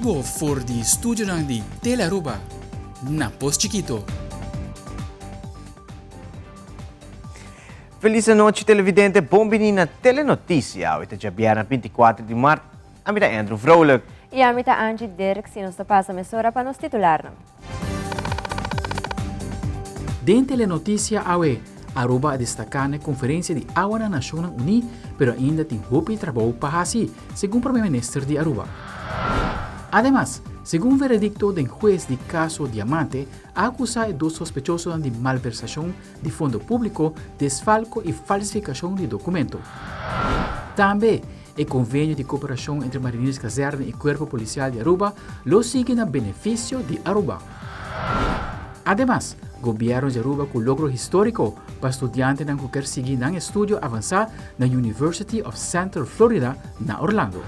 bibo for di studionan di Telearuba na Pos Chikito. Feliz anochi televidente, bon bini na Telenoticia. Awe ta djabièrnè 24 di mart. Ami ta Andrew Vrolijk. I ami ta Angie Dirks i nos ta pasa mesora pa nos titularnan. Den Telenoticia awe, Aruba a destaká na e konferensia di awa na Nashonnan Uní, pero ainda tin hopi trabou pa hasi, segun Prome Minister di Aruba. Ademas, segun veredikto den hues di kaso Diamante, a akusá e dos sospechosonan di malversashon di fondo públiko, desfalko i falsifikashon di dokumento. Tambe, e konvenio di koperashon entre Marinierskazerne i Kuerpo Polisial di Aruba lo sigui na benefisio di Aruba. Ademas, Gobièrnu di Aruba ku logro históriko pa studiantenan ku ker sigui nan estudio avansá na University of Central Florida na Orlando.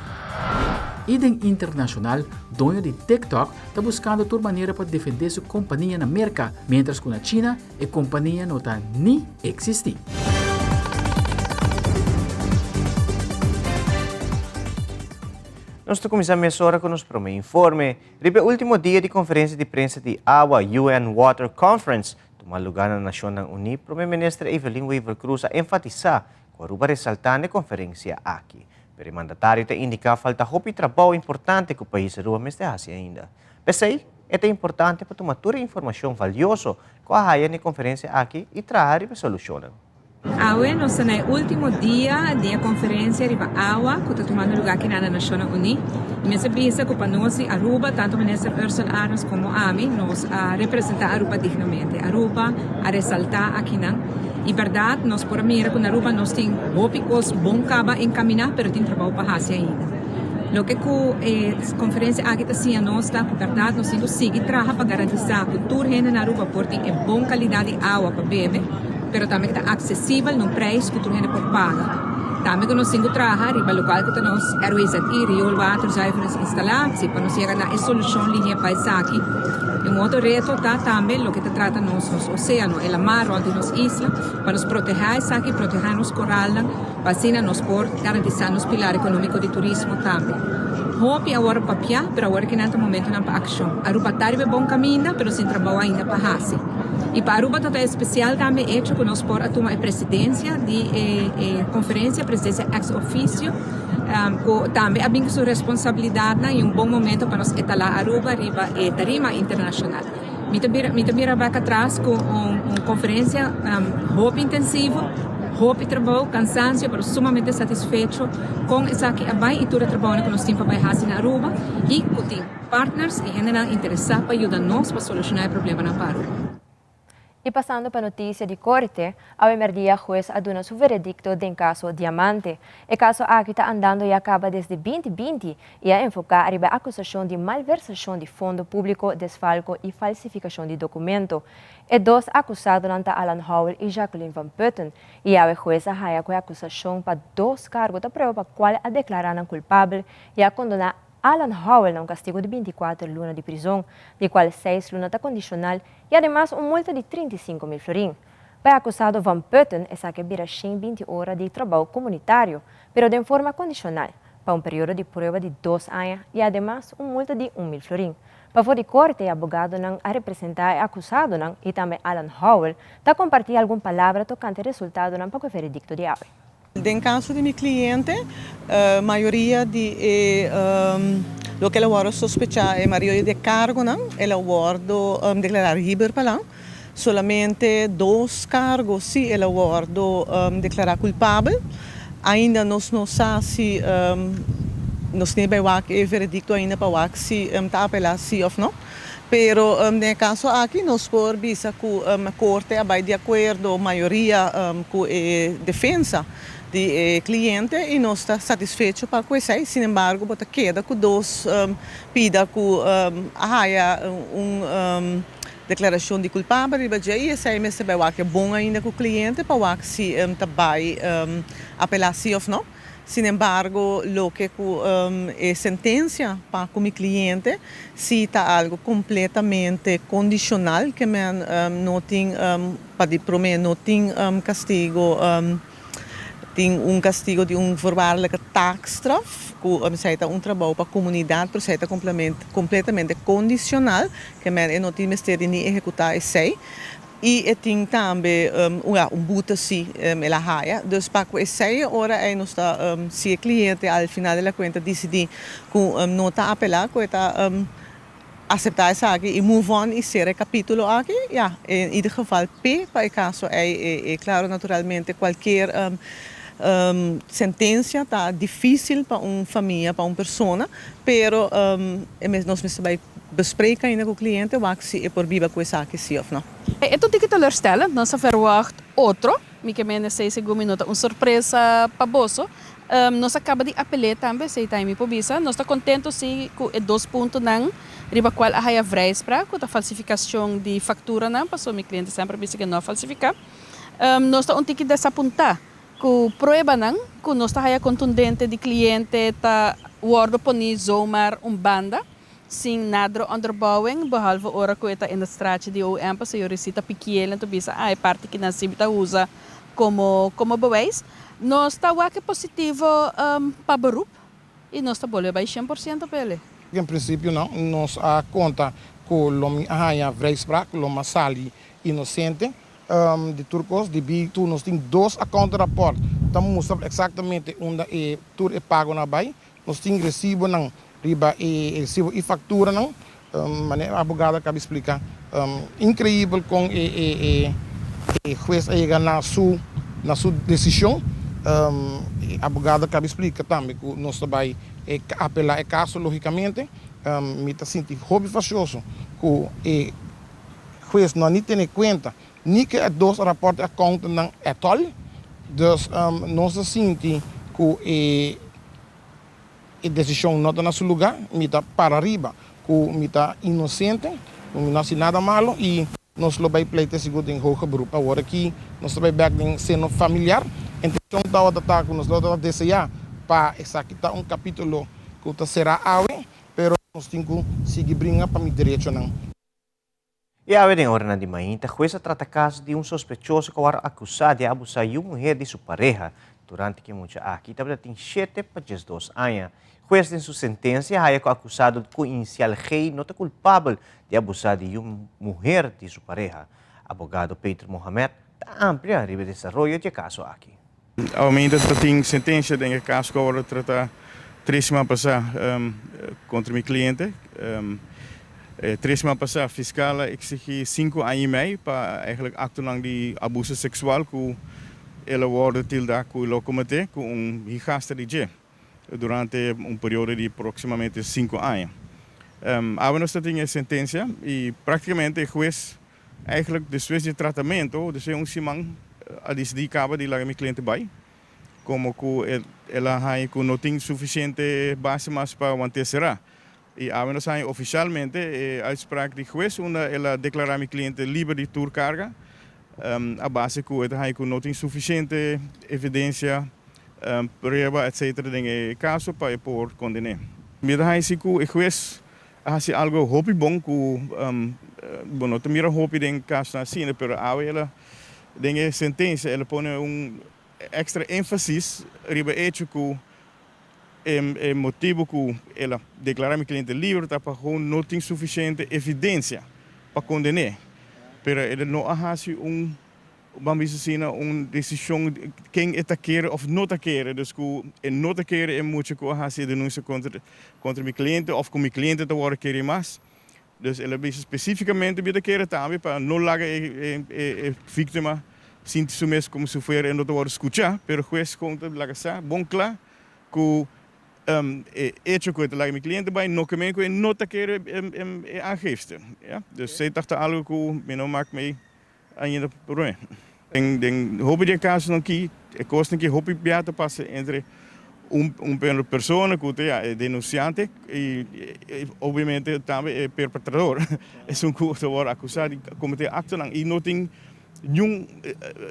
I den internashonal, doño di TikTok ta buskando tur manera pa defendé su kompania na Merka, miéntras ku na China E kompania no ta ni eksistí. Nos ta kuminsá mesora ku nos promé informe. Riba e último dia di konferensia di prensa di awa, UN Water Conference, tuma lugá na Nashonnan Uní, Promé Minister Evelyn Wever-Croes a enfatisá ku Aruba resaltá na e konferensia aki. Pero e mandatario ta indiká falta hopi trabou importante ku pais Aruba mester hasi ainda. P'esei, e ta importante pa tuma tur e informashon valioso ku a haya na e konferensia aki i traha riba e solushonnan. Awe nos ta na e último dia di e konferensia riba awa ku ta tumando lugá akinan na Nashonnan Uní. I mester bisa ku pa nos di Aruba, tantu Minister Ursell Arends komo ami, nos a representá Aruba dignamente. Aruba a resaltá akinan. I bèrdat nos por a mira ku na Aruba nos tin hopi kos bon kaba enkaminá, pero tin trabou pa hasi ainda. Loke ku e konferensia aki ta siña nos ta ku bèrdat nos tin ku sigui traha pa garantisá ku tur hende na Aruba por tin e bon kalidat di awa pa bebe, pero tambe ku ta aksesibel na un preis ku tur hende por paga. Tambe ku nos tin ku traha riba lokual ku ta nos RWZI, Rioolwaterzuiveringsinstallatie, pa nos yega na e solushon lihe pa esaki. I un otro reto ta tambe loke ta trata nos nos oséano, e lamar rònt di nos isla, pa nos protehá esaki, protehá nos koralnan. Pa asina nos por garantisá nos pilar ekonómiko di turismo tambe. Hopi a wòrdu papiá, pero awor kinan ta momentonan pa akshon. Aruba ta riba e bon kaminda, pero sin trabou ainda pa hasi. I pa Aruba ta ta espesial tambe e echo ku nos por a tuma e presidensia di e e konferensia, presidensia ex officio, ku tambe a bin ku su responsabilidatnan i un bon momento pa nos etalá Aruba riba e tarima internashonal. Mi ta bira mi ta mira bek atras ku un un konferensia hopi intensivo, hopi trabou, kansansio, pero sumamente satisfecho kon esaki a bai i tur e trabounan ku nos tin pa bai hasi na Aruba i ku tin partners i hendenan interesá pa yuda nos pa solushoná e problemanan pa Aruba. I pasando pa notisia di korte, awe merdia hues a duna su veredikto den kaso Diamante. E kaso aki ta andando ya kaba desde binti binti i a enfoká riba e akusashon di malversashon di fondo públiko, desfalko i falsifikashon di dokumento. E dos akusadonan ta Alan Howell i Jacqueline van Putten i awe hues a haya ku e akusashon pa dos kargo ta prueba pa kual a deklará nan kulpabel i a kondoná Alan Howell na un kastigo di 24 luna di prizon, di kual seis luna ta kondishonal i ademas un multa di 35 mil florin. Pa e akusado Van Putten esaki a bira shen binti ora di trabou komunitario, pero den forma kondishonal, pa un periodo di prueba di dos aña i ademas un multa di un mil florin. Pafó di korte e abogadonan a representá e akusadonan i tambe Alan Howell ta kompartí algun palabra tokante e resultadonan pa ku e veredikto di awe. Den kaso di mi kliente, mayoria di e loke el a wòrdu sospechá, e mayoria di e kargonan, el a wòrdu deklará liber pa lan. Solamente dos kargo si el a wòrdu deklará kulpabel. Ainda nos no sa si nos tin bai wak e veredikto ainda pa wak si ta apelá si òf no. Pero den e kaso aki nos por bisa ku korte a bai di akuerdo mayoria ku e defensa di e kliente i nos ta satisfecho pa ku esei. Sin embargo bo ta keda ku dos pida ku a haya un deklarashon di kulpabel riba dje i esei mester bai wak e bon ainda ku kliente pa wak si ta bai apelá si òf no. Sin embargo, loke ku e sentensia pa ku mi kliente si ta algu kompletamente kondishonal, ke men no tin, pa di promé no tin kastigo. Tin un castigo di un voorwaardelijke taakstraf, cu esey ta un trabou pa comunidad, pero esey ta completamente condicional, kiermen e no tin mester di ni ehecuta esey. Y e tin tambe un boete si el a haya. Dus pa cu esey ora ey nos ta, si e cliente al final de la cuenta dicidi cu no ta apela, cu e ta acepta esaki y move on y cera e capitulo aki, ja, in ieder geval p'e pa e caso ey e claro naturalmente cualkier sentencia ta dificil pa un famia, pa un persona, pero nos mester bay bespreek ainda cu cliente wak si e por biba cu esaki si of no. E ta un tiki teleurstellend, nos a verwacht otro, mi ke men esei segun mi no ta un sorpresa pa boso. Nos a caba di apel'é tambe, esei ta mi por bisa. Nos ta contento si cu e dos puntonan riba cual a haya vrijspraak, cu ta falsificacion di facturanan, pasobra mi cliente semper a bisa cu no a falsifica. Nos ta un tiki desapunta cu pruebanan cu nos ta haya contundente di cliente ta wordo poni zomaar un banda, sin nadere onderbouwing, behalve ora cu e ta in het straatje di OM, pasobra yo ta pikiel en ta bisa, ah, e parti cu nan si ta usa como bewijs. Nos ta wak positivo pa beroep y nos ta bolbe bay 100% p'ele. En principio no, nos a conta cu lo mi a haya vrijspraak, lo m'a sali inocente di tur cos, di bi tu nos tin dos accountrapport, ta mustra exactamente unda e tur e pagonan a bay, nos tin recibonan riba e recibo y facturanan, manera abogado a caba explica, increibel con e hues a yega na su decision. Abogado a caba explica tambe cu nos ta bay apela e caso logicamente. Mi ta sinti hopi fastioso cu e hues no ni tene cuenta ni cu e dos rapport accountnan at all. Dus nos ta sinti cu e decision no ta na su lugar, mi ta para riba, cu mi ta inocente, cu mi no a haci nada malo y nos lo bay pleita sigur den hoger beroep. Awor aki nos ta bay back den seno familiar. Intencion ta cu nos lo ta desea pa esaki ta un capitulo cu ta cera awe, pero nos tin cu sigui bringa pa mi derechonan. Y awe den ora di mainta, hues a trata caso di un sospechoso cu a wordo acusa di abusa un muher di su pareha durante cu e mucha aki tabatin 7 pa 12 aña. Hues den su sentencia a haya cu e acusado cu inicial G no ta culpabel di abusa di un muher di su pareha. Abogado Peter Mohamed ta amplia riba desaroyo di e caso aki. Aumenta tin sentencia den e caso cu a trata 3 siman pasa contra mi cliente. 3 siman pasa fiscal a exigi 5 aña y mei pa eigenlijk acto di abuso sexual cu el a wordo tilda cu el a comete cu un hijastra di dje durante un periodo di aproximadamente 5 aña. Awe nos tin sentencia y practicamente e hues eigenlijk despues di tratamento, despues un siman, a dicidi caba di laga mi cliente bay. Como cu el a haya cu no tin suficiente base mas pa want'e sera. Y awe nos a haya oficialmente uitspraak di hues unda el a declara mi cliente liber di tur carga. A base cu e ta haya cu no tin suficiente evidencia, prueba, etc. den e caso pa por condena. Mi ta haya cu e hues a haci algo hopi bon cu bon, no mira hopi den caso asina, pero awe el a den sentencia el a pone un extra enfasis riba hecho cu e motibo cu el a declara mi cliente liber ta pa no tin suficiente evidencia pa condena. Pero el no a haci un, ban bisa asina, un decision ken e ta kere of no ta kere. Dus cu e no ta kere e mucha cu a haci denuncia contra mi cliente of cu mi cliente ta wordo kere mas. Dus el a bisa specificamente mi ta kere tambe pa no laga e victima sinti su mes como si fuera e no ta wordo scucha, pero hues conta laga sa bon cla cu e hecho cu e ta laga mi cliente bay no kiermen cu e no ta kere e aangifte. Ja? Dus esey ta algo cu mi no maak mee ainda problema. Den hopi di casonan aki, e cos cu hopi bia ta pasa entre un persona cu ta e denunciante y obviamente tambe e perpetrador. E un cu ta wordo acusa di comete actonan y no tin ningun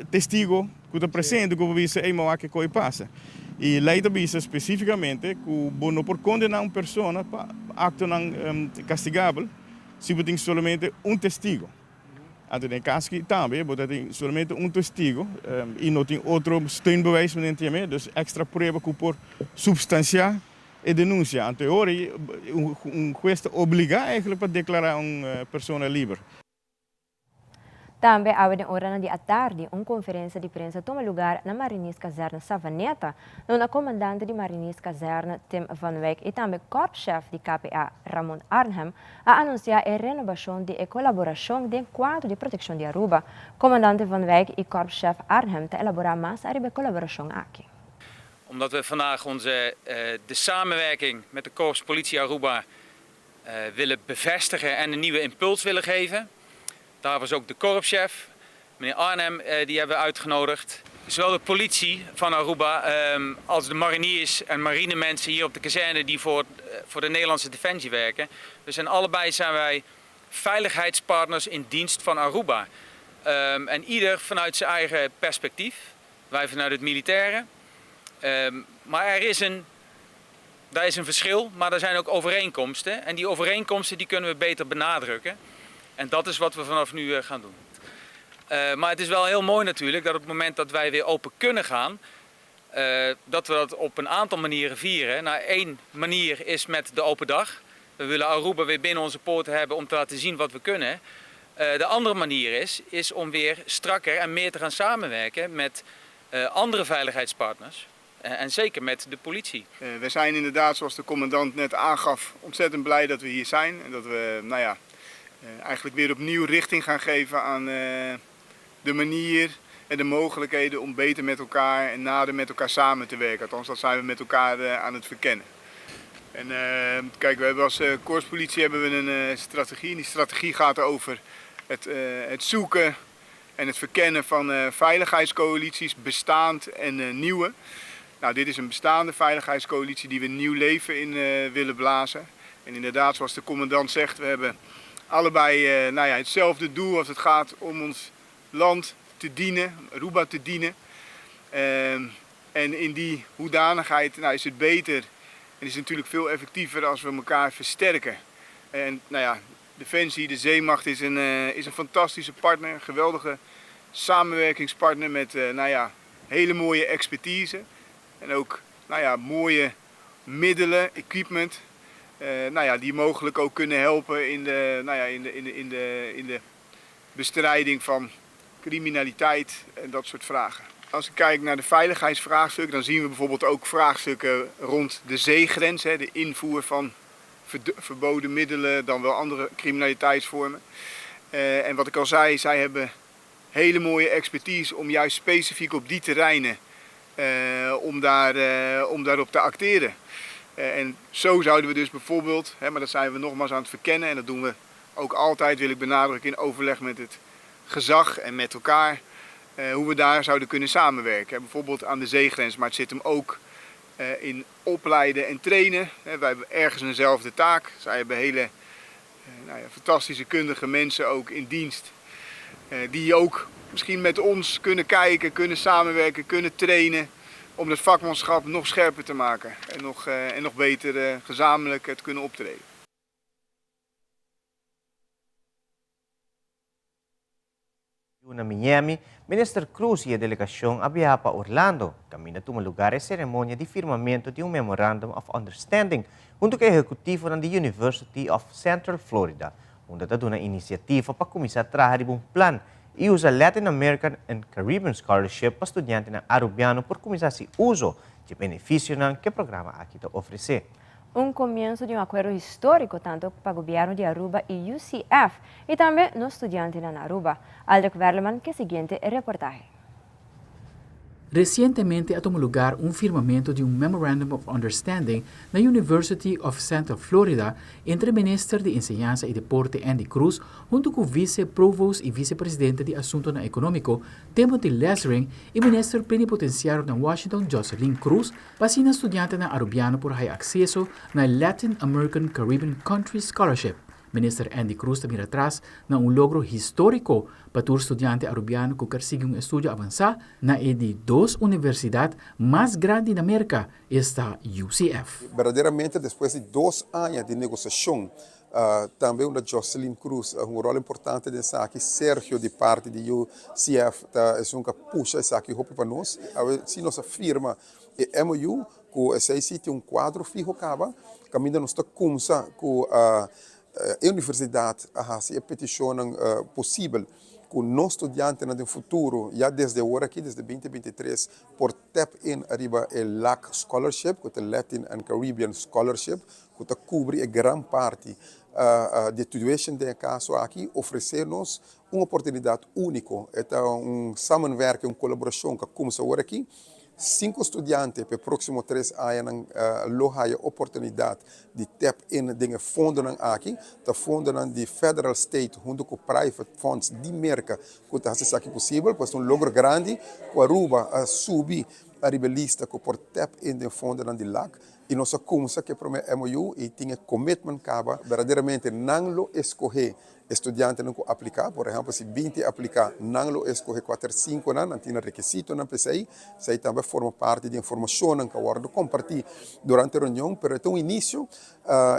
testigo cu ta presente cu bisa ey m'a wak kico pasa. Y ley ta bisa specificamente cu bo no por condena un persona pa actonan castigabel si bo tin solamente un testigo. Anto den e caso aki tambe bo ta tin solamente un testigo y no tin otro steunbewijs men entiende, dus extra prueba cu por substancia e denuncia. Anto e ora ei un hues ta obliga eigenlijk pa declara un persona liber. Tambe awe den oranan di atardi un conferencia di prensa tuma lugar na Marinierskazerne Savaneta, na unda comandante di Marinierskazerne Tim van Wijk y tambe korpschef di KPA Ramon Arnhem a anuncia e renobacion di e colaboracion den cuadro di proteccion di Aruba. Comandante van Wijk y korpschef Arnhem ta elabora mas ariba e colaboracion aki. Omdat we vandaag onze de samenwerking met de Korps Politie Aruba willen bevestigen en een nieuwe impuls willen geven. Daar was ook de korpschef, meneer Arnhem, die hebben we uitgenodigd. Zowel de politie van Aruba als de mariniers en marinemensen hier op de kazerne die voor, voor de Nederlandse Defensie werken. We zijn allebei zijn wij veiligheidspartners in dienst van Aruba. En ieder vanuit zijn eigen perspectief. Wij vanuit het militaire. Maar er is een, daar is een verschil, maar er zijn ook overeenkomsten. En die overeenkomsten die kunnen we beter benadrukken. En dat is wat we vanaf nu gaan doen. Maar het is wel heel mooi natuurlijk dat op het moment dat wij weer open kunnen gaan, dat we dat op een aantal manieren vieren. Nou, één manier is met de open dag. We willen Aruba weer binnen onze poorten hebben om te laten zien wat we kunnen. De andere manier is, is om weer strakker en meer te gaan samenwerken met andere veiligheidspartners. En zeker met de politie. We zijn inderdaad, zoals de commandant net aangaf, ontzettend blij dat we hier zijn. En dat we nou ja, eigenlijk weer opnieuw richting gaan geven aan de manier en de mogelijkheden om beter met elkaar en nader met elkaar samen te werken. Althans, dat zijn we met elkaar aan het verkennen. En kijk, we hebben als korpspolitie hebben we een strategie. En die strategie gaat over het, het zoeken en het verkennen van veiligheidscoalities, bestaand en nieuwe. Nou, dit is een bestaande veiligheidscoalitie die we nieuw leven in willen blazen. En inderdaad, zoals de commandant zegt, we hebben allebei nou ja, hetzelfde doel als het gaat om ons land te dienen, Aruba te dienen. En in die hoedanigheid nou, is het beter en is het natuurlijk veel effectiever als we elkaar versterken. En nou ja, Defensie, de Zeemacht is een, is een fantastische partner, een geweldige samenwerkingspartner met nou ja, hele mooie expertise. En ook nou ja, mooie middelen, equipment, nou ja, die mogelijk ook kunnen helpen in de, nou ja, in de, in de, in de, in de bestrijding van criminaliteit en dat soort vragen. Als ik kijk naar de veiligheidsvraagstukken, dan zien we bijvoorbeeld ook vraagstukken rond de zeegrens, hè, de invoer van verboden middelen, dan wel andere criminaliteitsvormen. En wat ik al zei, zij hebben hele mooie expertise om juist specifiek op die terreinen om, daar, om daarop te acteren. En zo zouden we dus bijvoorbeeld, hè, maar dat zijn we nogmaals aan het verkennen en dat doen we ook altijd, wil ik benadrukken, in overleg met het gezag en met elkaar, hoe we daar zouden kunnen samenwerken. Bijvoorbeeld aan de zeegrens, maar het zit hem ook in opleiden en trainen. Wij hebben ergens eenzelfde taak. Zij hebben hele nou ja, fantastische kundige mensen ook in dienst. Die ook misschien met ons kunnen kijken, kunnen samenwerken, kunnen trainen. Om het vakmanschap nog scherper te maken en nog beter gezamenlijk te kunnen optreden. Na Miami, Minister Croes y e delegacion a biaha pa Orlando, caminda a tuma lugar e ceremonia di firmamento di un Memorandum of Understanding hunto cu e ehecutivonan di University of Central Florida, unda ta duna iniciativa pa cuminsa traha riba un plan y usa Latin American and Caribbean Scholarship pa studiantenan Arubiano por cuminsa haci uso dje beneficionan cu e programa aki ta ofrece. Un comienzo di un acuerdo historico tanto pa gobierno di Aruba y UCF y tambe nos studiantenan na Aruba. Aldrich Werleman cu e siguiente reportahe. Recientemente a tuma lugar un firmamento di un Memorandum of Understanding na University of Central Florida entre Minister di Enseñansa y Deporte Endy Croes hunto cu Vice Provost y Vice Presidente di Asuntonan Economico Timothy Lessering y Minister Plenipotenciario na Washington Jocelyn Croes pa asina studiantenan Arubiano por haya acceso na e Latin American Caribbean Country Scholarship. Minister Endy Croes ta mira atras na un logro historico pa tur studiante Arubiano cu kier sigui un estudio avansa na e di dos universidad mas grandi na Merca, esta UCF. Berdaderamente despues di dos aña di negociacion. Tambe unda Jocelyn Cruz a hunga un ròl importante den esaki, Sergio di parti di UCF ta esun ku a pusha esaki hopi pa nos. Awe si nos a firma e MOU ku esei si tin un kuadro fiho kaba kaminda nos ta kumsa ku e universidat a hasi e petishonnan posibel ku nos studiantenan den futuro ya desde awor aki, desde binti 23, por tap in ariba e LAC Scholarship, ku ta Latin and Caribbean Scholarship, ku ta kubri e gran parti di e tuition den e kaso aki, ofresé nos un oportunidat úniko. E ta un samenwerking, un kolaborashon ku a kumsa awor aki. Sinku studiante pa e próksimo tres añanan lo haya oportunidat di tap in den e fondonan aki. Ta fondonan di federal, state huntu ku private funds di Merka ku ta hasi esaki posibel. Pues ta un logro grandi ku Aruba a subi ariba e lista ku por tap in den fondonan di LAC. I nos a kumsa ku e promé MOU i tin e commitment kaba. Berdaderamente nan lo eskohé E studiantenan ku apliká, por ehèmpel si 20 apliká, nan lo eskohe kuater sinkunan, nan tin nan rekisitonan p'esei. Esei tambe a forma parti di informashonnan ku a wòrdu kompartí durante e reunion, pero e ta un inisio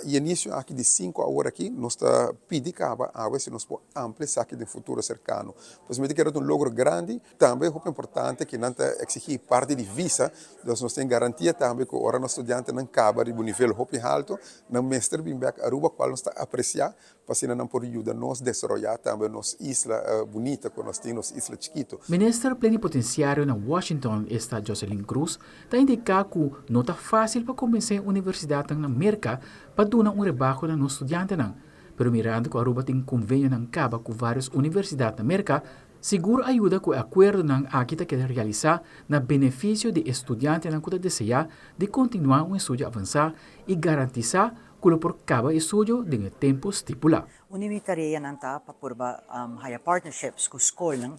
i e inisio aki di sinku awor aki nos ta pidi kaba awe si nos por amplia esaki den futuro serkano. Pues mi ta kere ta un logro grandi. Tambe hopi importante ku nan ta eksigí parti di visa, dus nos tin garantia tambe ku ora nos studiantenan kaba riba un nivel hopi haltu, nan mester bin bèk Aruba, kual nos ta apresiá Pa asina nan por yuda nos desaroyá tambe nos isla bunita ku nos tin, nos isla chikitu. Minister plenipotenciario na Washington, esta Jocelyn Cruz, ta indiká ku no ta fásil pa kombensé universidatnan na Merka pa duna un rebaho na nos studiantenan. Pero mirando ku Aruba tin konvenionan kaba ku vários universidat na Merka, sigur a yuda ku e akuerdonan aki ta keda realisá na benefisio di e studiantenan ku ta deseá di kontinuá un estudio avansá i garantisá ku lo por kaba e estudio den e tempu stipulá. Un di mi tareanan ta pa purba haya partnerships ku skolnan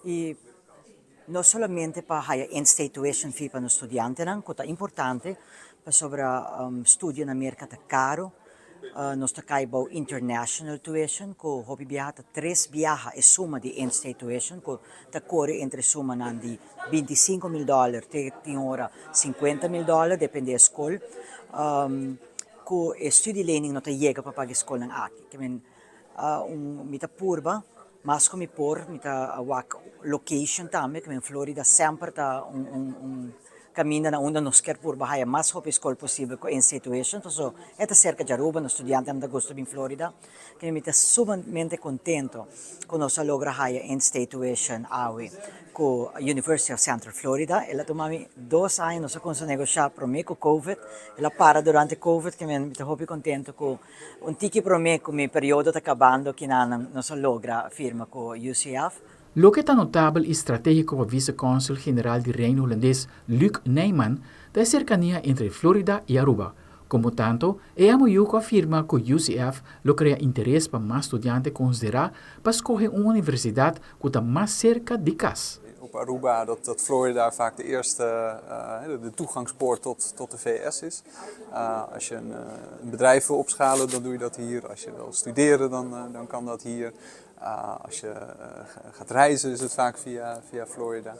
i no solamente pa haya in-state tuition fee pa nos studiantenan ku ta importante pasobra studia na Merka ta karo. Nos ta kai bou international tuition ku hopi biaha ta tres biaha e suma di in-state tuition ku ta kore entre sumanan di 25.000 dòler te tin ora 50.000 dòler depende e skol ku e studielening no ta yega pa paga e skolnan aki. Ke men un mi ta purba mas ku mi por mi ta wak location tambe ke men Florida semper ta un un Caminda na unda nos kier purba haya mas hopi scol posibel cu in-state tuition, paso e ta cerca di Aruba, nos studiantenan ta gusta bin Florida. Kende mi ta sumamente contento cu nos a logra haya in-state tuition awe cu University of Central Florida. El a tuma mi dos aña, nos a cuminsa negosha prome cu Covid, el a para durante Covid, kende mi ta hopi contento cu un tiki prome cu mi periodo ta cabando kinanan nos a logra firma cu UCF. Loke ta notabel i stratégiko pa Vice-Consul General di Reino Hulandes Luc Nijman ta e serkania entre Florida i Aruba. Komo tanto, e MOU ku a firma ku UCF lo krea interes pa mas studiante konsiderá pa skohe un universidat ku ta mas serka di kas. Op Aruba dat dat Florida vaak de eerste de toegangspoort tot tot de VS is. Als je een bedrijf wil opschalen dan doe je dat hier. Als je wil studeren dan dan kan dat hier. Als je gaat reizen is het vaak via, via Florida.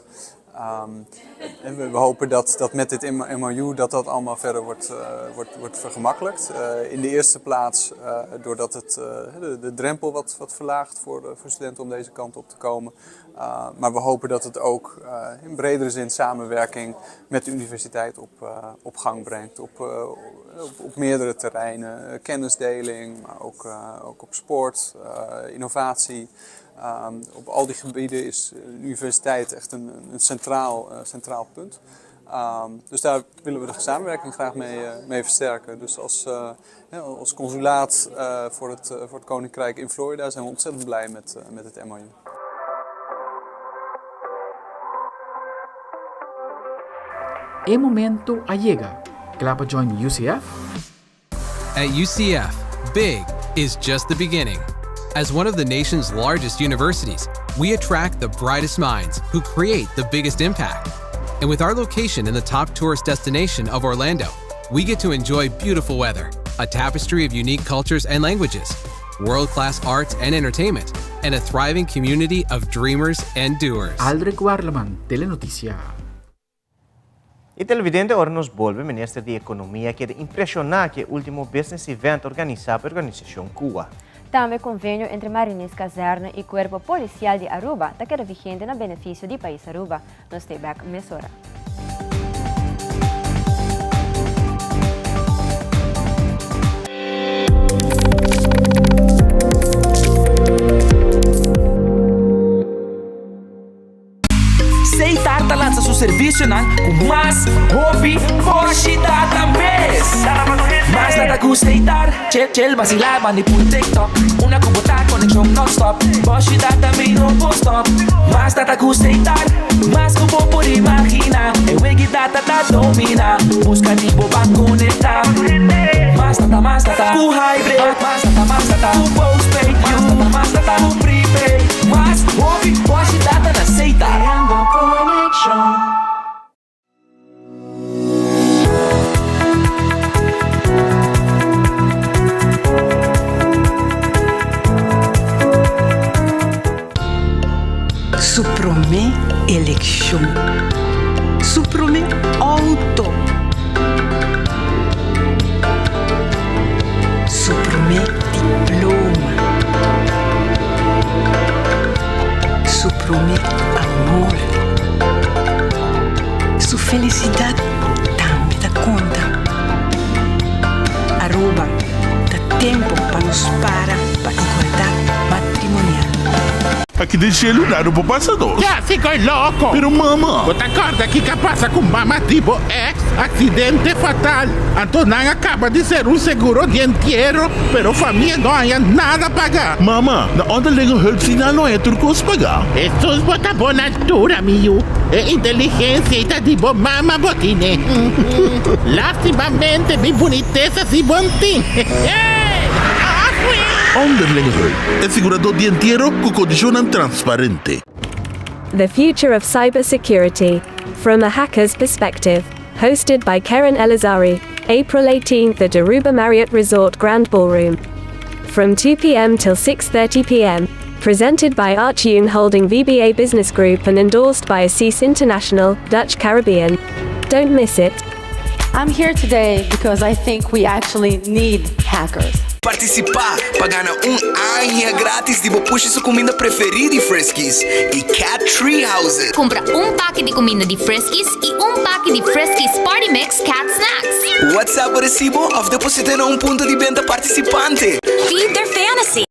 En we hopen dat, dat met dit MOU dat dat allemaal verder wordt, wordt, wordt vergemakkelijkt. In de eerste plaats doordat het, de drempel wat, wat verlaagt voor studenten om deze kant op te komen. Maar we hopen dat het ook in bredere zin samenwerking met de universiteit op gang brengt. Op meerdere terreinen, kennisdeling, maar ook op sport, innovatie. Op al die gebieden is de universiteit echt een centraal punt. Dus daar willen we de samenwerking graag mee versterken. Dus als consulaat voor het Koninkrijk in Florida zijn we ontzettend blij met het MOU. E momento a yega. Kla pa join UCF? At UCF, big is just the beginning. As one of the nation's largest universities, we attract the brightest minds who create the biggest impact. And with our location in the top tourist destination of Orlando, we get to enjoy beautiful weather, a tapestry of unique cultures and languages, world class arts and entertainment, and a thriving community of dreamers and doers. Aldrich Warleman, Telenoticia. Y televidente ora nos bolbe Minister di Economia keda impresiona cu e ultimo business event organisa pa e organisacion CUA. Tambe convenio entre Mariniers Kazerne y Cuerpo Policial di Aruba ta keda vigente na beneficio di pais Aruba. Nos stay back mesora. Setar ta lansa su servicionan cu mas hopi boshi data mes. Mas data cu Setar, chill chill vacila bandi pul TikTok. Una cu bo ta conexion non stop, boshi data mi no por stop. Mas data cu Setar, mas cu bo por imagina. E wegi data ta domina, busca di bo ban conecta. Mas data, mas data cu hybrid, mas data, mas data cu postpaid, mas data, mas data cu prepaid. Mas hopi boshi data na Setar. Creando conexion. Su promé elekshon. Su promé outo. Su promé diploma. Su promé amor. Su felisidat tambe ta konta. Aruba, ta tempo pa nos para pa igualdat matrimonial. Aki den shelu nada por pasa nos. Ya si koe loko. Pero mama. Bo ta korda kiko a pasa ku mama di bo ex? Aksidente fatal. Anto nan a kaba di ser un seguro di entiero, pero famia no haña nada paga. Mama, na onderlinge hulp si nan no haña tur kos paga. Hesus bo ta bon altura mi yu. E inteligensia ei ta di bo mama bo tine. Lastimamente mi bunitesa si bon tin. Onderlinge hulp, e siguradó di entiero ku kondishonnan transparente. The future of cybersecurity, from a hacker's perspective. Hosted by Keren Elazari, April 18th at Aruba Marriott Resort Grand Ballroom. From 2 p.m. till 6.30 p.m. Presented by Archune Holding VBA Business Group and endorsed by Assis International, Dutch Caribbean. Don't miss it. I'm here today because I think we actually need hackers. Partisipá pa gana un aña gratis di bo pushi su kuminda preferí di Friskies i Cat Tree Houses. Kumpra un paki di kuminda di Friskies i un paki di Friskies Party Mix Cat Snacks. WhatsApp bo resibo òf deposit'é na un punto di benta partisipante. Feed their fantasy.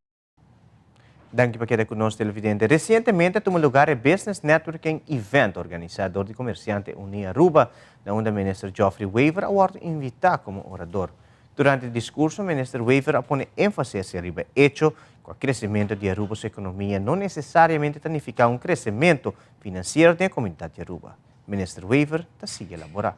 Danki pa keda ku nos televidente. Resientemente a tuma lugar e Business Networking Event organisá dor di Komersiante Uní Aruba, na unda Minister Geoffrey Wever a wòrdu invitá komo orador. Durante e diskurso Minister Wever a pone énfasis riba e echo ku a kresementu di Aruba su ekonomia no nesesariamente ta nifiká un kresementu finansiero den e komunidat di Aruba. Minister Wever ta sigui elaborá.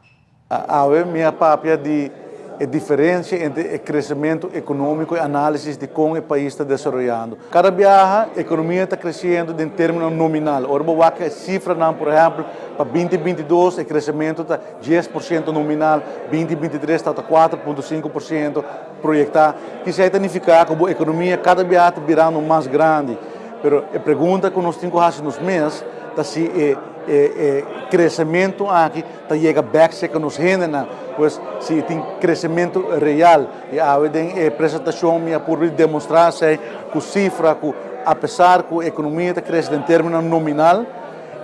Awe mi a papia di e diferencia entre e crecemento economico y analisis di con e pais ta desaroyando. Cada biaha economia ta creciendo den termino nominal. Ora bo wak e cifranan, por ehempel, pa binti binti dos e crecemento ta 10% nominal, 2023 ta ta 4.5% proyecta. Kisei ta nifica cu bo economia cada biaha ta birando mas grandi. Pero e pregunta cu nos tin cu haci nos mes ta si e e crecemento aki ta yega bek serka nos hendenan, pues si tin kresementu real. I awe den e presentashon mi a purba di demostrá esei ku sifra ku apesar ku ekonomia ta krese den términonan nominal,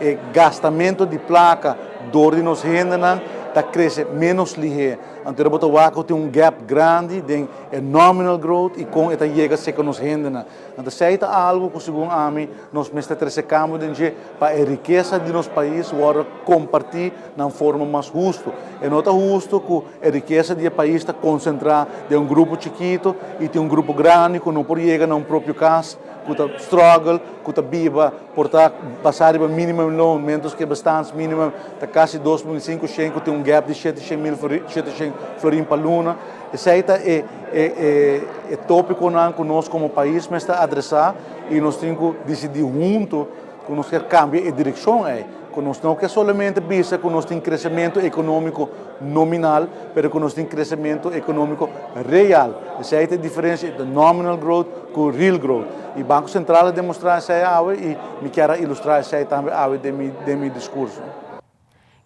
e gastamentu di plaka dor di nos hendenan ta krese ménos lihé. Anto bo ta wak ku tin un gap grandi den e nominal growth i kon e ta yega serka nos hendenan. Anto esei ta algu ku segun ami nos mester trese kambio den dje pa e rikesa di nos pais wòrdu kompartí na un forma mas hustu. E no ta hustu ku e rikesa di e pais ta konsentrá den un grupo chikitu i tin un grupo grandi ku no por yega na un propio kas, ku ta struggle, ku ta biba por ta basá riba minimum loon, miéntras ku e bestaansminimum ta kasi 2500 ku tin un gap di 700 mil 700 florin pa luna. Esei ta e e tópikonan ku nos komo pais mester adresá i nos tin ku disidí huntu ku nos kier kambia e direkshon ei, ku nos no ke solamente bisa ku nos tin kresementu ekonómiko nominal, pero ku nos tin kresementu ekonómiko real. Esei ta e diferensia entre nominal growth ku real growth. I Banko Sentral a demostrá esei awe i mi kier a ilustrá esei tambe awe den mi diskurso.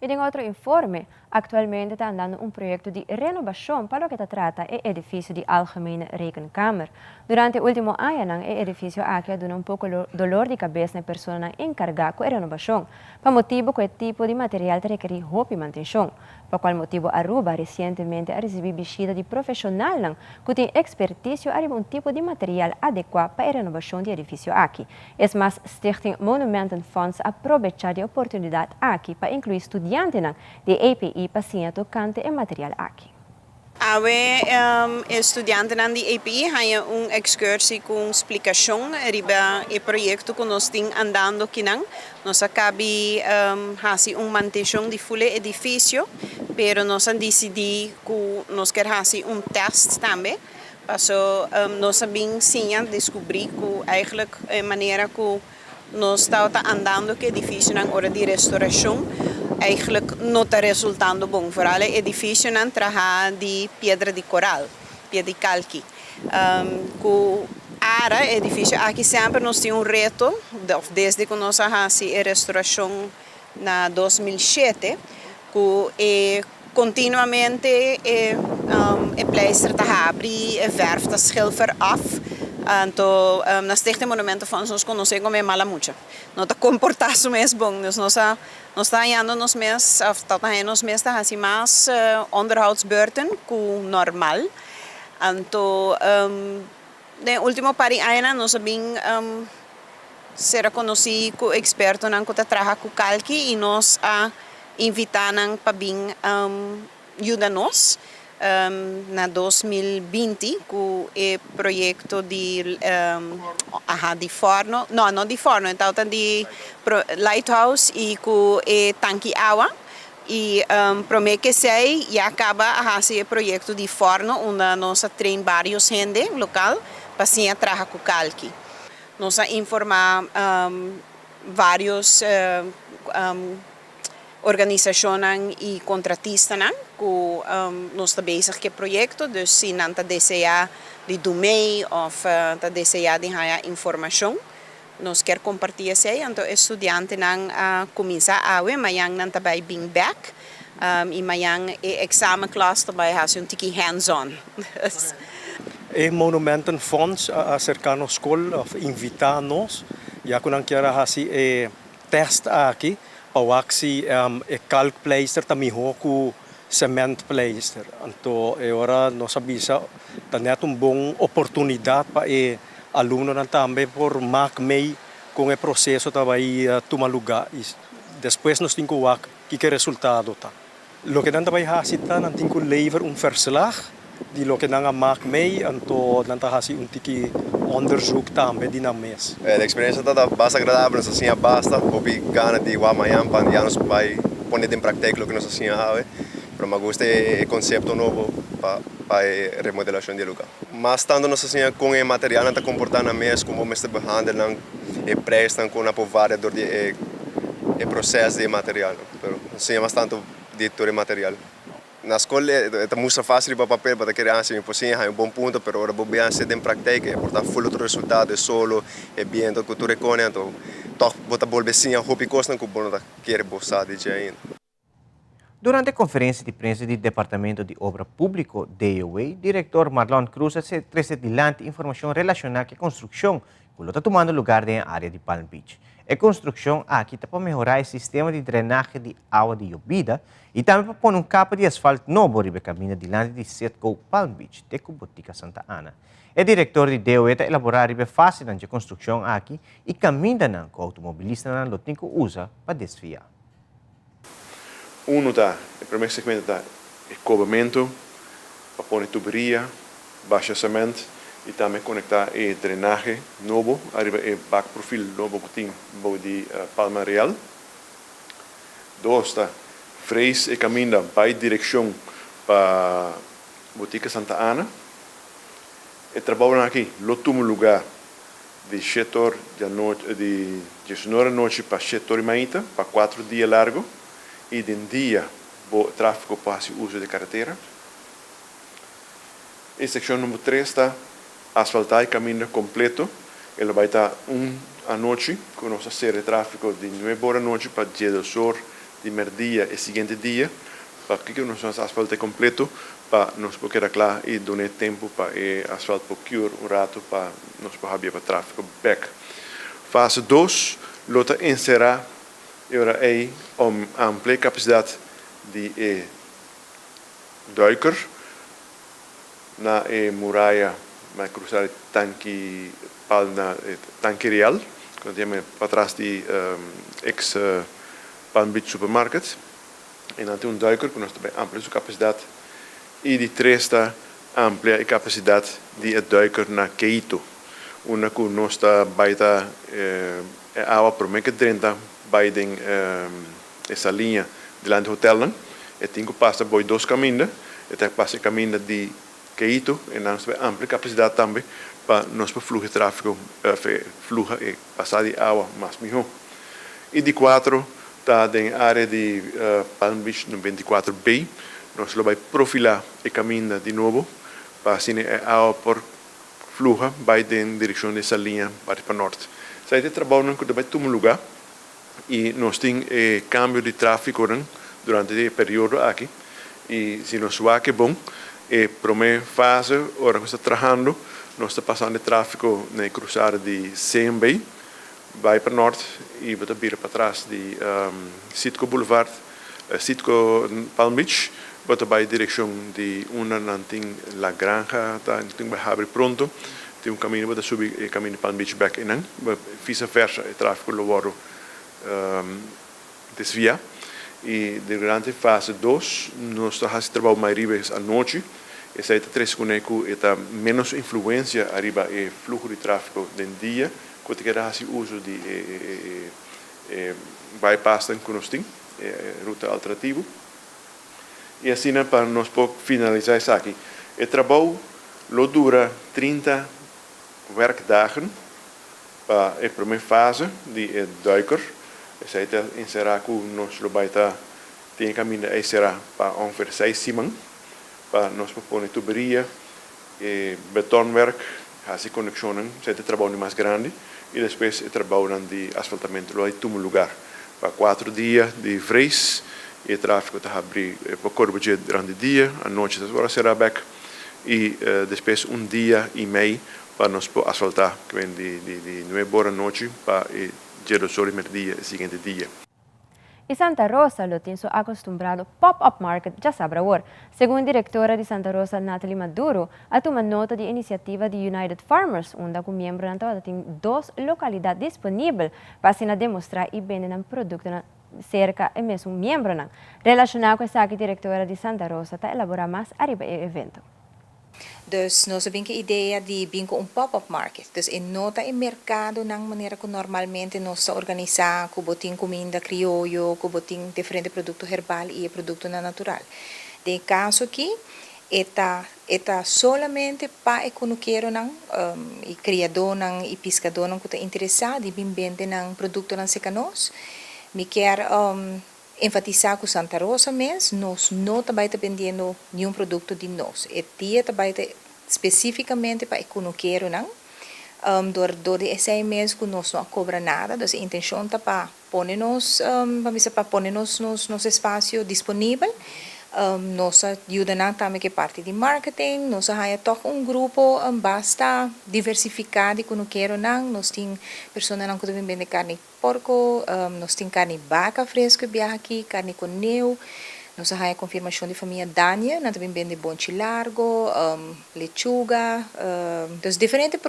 Y den otro informe, actualmente ta andando un proyecto di renobacion pa loke ta trata e edificio di Algemene Rekenkamer. Durante ultimo añanan e edificio aki a duna un poco dolor di cabes na e personanan encarga cu e renobacion, pa motibo cu e tipo di material ta rekeri hopi mantencion. Pa cual motibo Aruba recientemente a ricibi bishita di profesionalnan cu tin experticio ariba un tipo di material adecua pa e renobacion di edificio aki. Es mas, Stichting Monumentenfonds a probecha di e oportunidad aki pa inclui studiantenan di API pa siña tocante e material aki. Awe e studiantenan di API haña un excursie cu un splicacion riba e proyecto cu nos tin andando kinan. Nos a cabi haci un mantencion di ful e edificio, pero nos a dicidi cu nos kier haci un test tambe. Paso nos a bin siña descubri cu eigenlijk e manera cu nos tabata andando cu edificionan ora di restauracion eigenlijk no ta resultando bon. Vooral e edificionan traha di piedra di coral, piedra di kalki. Cu ara e edificio aki semper nos tin un reto, of desde cu nos a haci e restauracion na 2007, cu e Continuamente e e pleister ta habri, e verf ta schilfer af. Anto na Stichting Monumentenfonds nos conoce como e mala mucha. No ta comporta su mes bon. Dus nos a nos ta hañando nos mes of ta haña nos mes ta haci mas onderhoudsbeurten cu normal. Anto den e ultimo par di añanan nos a bin sera conoci cu expertonan cu ta traha cu kalki y nos a invita nan pa bin yuda nos na 2020 cu e proyecto di aha di forno, no no di forno e tabata di lighthouse y cu e tanki awa y prome cu esey ya caba a haci e proyecto di forno unda nos a train varios hende local pa siña traha cu kalki. Nos a informa varios organisacionnan y contratistanan cu nos ta bezig cu e proyecto, dus si nan ta desea di do mee of ta desea di haya informacion, nos kier comparti esey. Anto e studiantenan a cuminsa awe, mayan nan ta bay bin bek y mayan e examenklas ta bay haci un tiki hands on. E Monumentenfonds a aserká nos skol òf invitá nos ya ku nan kier a hasi e tèst aki pa wak si e kalkpleister ta mihó ku sementpleister. Anto e ora nos a bisa ta nèt un bon oportunidat pa e alumnonan tambe por mak mei kon e proseso ta bai tuma lugá i despues nos tin ku wak kiko e resultado ta. Loke nan ta bai hasi ta nan tin ku lever un verslag di loke nan a mak mei, anto nan ta hasi un tiki onderzoek tambe di nan mes. E experiencia ta basta agradabel, nos a siña basta, hopi gana di wak mañan pa ya nos bai pone den praktijk loke nos a siña awe, pero mi a gusta e concepto nobo pa pa e remodelacion di e lugar. Mas tanto nos a siña con e materialnan ta comporta nan mes, con bo mester behandel nan, e prijsnan con nan por varia door di e e proces di e materialnan. Pero nos siña mas tanto di tur e material. Na skol e ta mustra fácil riba papel, bo ta kere hasi mi por siña haña un bon punto, pero ora bo bin hasi den praktijk e por ta ful otro resultado, e solo, e biento ku tur e kone, anto tòg bo ta bolbe siña hopi kosnan ku bo no ta kere bo sa di dje ainda. Durante konferensia di prensa di Departamento di Obra Públiko, DOW, direktor Marlon Cruz a trese dilanti informashon relashoná ku e konstrukshon ku lo ta tumando lugar den e área di Palm Beach. E konstrukshon aki ta pa mehorá e sistema di drenahe di awa di yobida i tambe pa pone un kapa di asfalt nobo riba e kaminda dilanti di Citgo Palm Beach te ku Botica Santa Ana. E direktor di DOE ta elaborá riba e fasenan dje konstrukshon aki i kamindanan ku outomobilistanan lo tin ku usa pa desviá. Unu ta, e promé segmento ta e kobamentu pa pone tuberia, basha sement i tambe konektá e drenahe nobo ariba e bakprofil nobo ku tin bou di Palma Real. Dos ta vrees e kaminda bai direkshon pa Botica Santa Ana. E trabounan aki lo tuma lugá di shete or di anochi, di diesnuebe or anochi pa shete or di mainta pa cuatro dia largo y den dia bo trafico por haci uso di caretera. E seccion number tres ta asfalta e caminda completo, e lo bay ta un anochi cu nos ta cera e trafico di nuebe or anochi pa diesdos or di. di merdia e siguiente dia, pakico nos no haci asfalt completo pa nos por keda cla y duna tempo pa e asfalt por cure un rato pa nos por habia pa trafico bek. Fase dos lo ta encera e ora ey om amplia e capacidad di e duiker na e muraya na cruza di tanki pal na e tanki real cu nan ta yama patras di ex Palm Beach Supermarket. E nan tin un duiker cu nos ta bay amplia su capacidad y di tres ta amplia e capacidad di e duiker na Keito unda cu nos ta bay ta e awa prome ke drenta bay den e saliña dilanti hotelnan. E tin cu pasa boy dos caminda, e ta pasa e caminda di Keito e nan nos ta bay amplia capacidad tambe pa nos por fluha e trafico fluha e pasada di awa mas miho. Y di cuatro ta den e area di Palm Beach 94 B. Nos lo bay profila e caminda di nobo pa asina e awa por fluha bay den direccion di Saliña parti pa nort. Esaki ta e trabounan cu ta bay tuma luga y nos tin e cambio di traficonan durante di e periodo aki y si nos wak e bon e prome fase ora cu nos ta trahando nos ta pasando e trafico na e cruzada di CMB Bai pa nort y bo ta bira patras di Citgo Boulevard, Citgo Palm Beach, bo ta bai direccion di unda nan tin La Granja, ta tin bai habri pronto, tin un camino bo ta subi e camino di Palm Beach bek eynan, vice versa e trafico lo wordo desvia y durante fase dos nos ta haci trabao mai riba es anochi, esey ta trece cune cu e ta menos influencia ariba e fluho di trafico den dia cu ta keda haci uso di e e bypassnan cu nos tin, e ruta alternativo y asina pa nos por finalisa esaki. E trabao lo dura 30 werkdagen. Pa e promé fase di e duiker, esei ta enserá ku nos lo bai ta tin e kaminda ei será pa ongeveer seis siman pa nos por pone tuberia, e betonwerk, hasi konekshonnan, esei ta e trabou di mas grandi i despues e trabounan di asfaltamentu lo bai tuma lugar pa kuater dia di vrees i e tráfiko ta habrí pa kore bo dje durante dia, anochi ta wòrdu será bèk i despues un dia i mei Pa nos por asfaltá kwen di di nuebe ora anochi pa e djedos ora di merdia e siguiente dia. Y Santa Rosa lo tin su acostumbrado pop-up market djasabra awor. Segun directora di Santa Rosa Natalie Maduro a tuma nota di e iniciativa di United Farmers unda cu miembronan tabata tin dos localidad disponibel pa asina demostra y bende nan productonan cerca e mesun miembronan. Relaciona cu esaki directora di Santa Rosa ta elabora mas ariba e evento. Dus nos a bin ku e idea di bin ku un pop-up market. Dus e no ta e merkadonan manera ku normalmente nos ta organisá, ku bo tin kuminda krioyo, ku bo tin diferente produkto herbal i e produktonan natural. Den e kaso aki e ta e ta solamente pa e kunukeronan i kriadónan i piskadónan ku ta interesá di bin bende nan produktonan serka nos. Mi kier Enfatisá ku Santa Rosa mes nos no ta bai ta bendiendo niun produkto di nos. E dia ta bai ta spesífikamente pa e kunukeronan. Dor dor di esei mes ku nos no a kobra nada. Dus e intenshon ta pa pone nos, pa bisa pa pone nos nos nos espasio disponibel. Nos a yuda nan tambe ku e parti di marketing. Nos a haña tòg un grupo basta diversifiká di kunukeronan. Nos tin personanan ku ta bin bende karni Porco, nos tin carni baca fresco e biaha aki, carni coneu, nos a haya confirmacion di famia Dania, nan ta bin bende bonchi largo, lechuga, dus diferente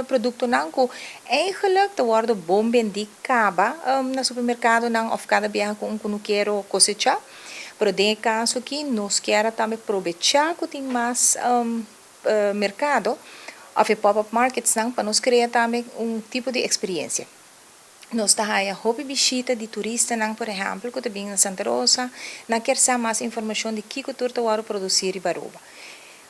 productonan cu eigenlijk ta wordo bon bendi caba na supermercadonan of cada biaha cu un cunukero cosecha, pero den e caso aki nos kier a tambe probecha cu tin mas mercado of e pop-up marketsnan pa nos crea tambe un tipo di experiencia. Nos ta haya hopi bishita di turistanan, por ehèmpel, ku ta bin na Santa Rosa. Nan kier sa mas informashon di kiko tur ta wòrdu produsí riba Aruba.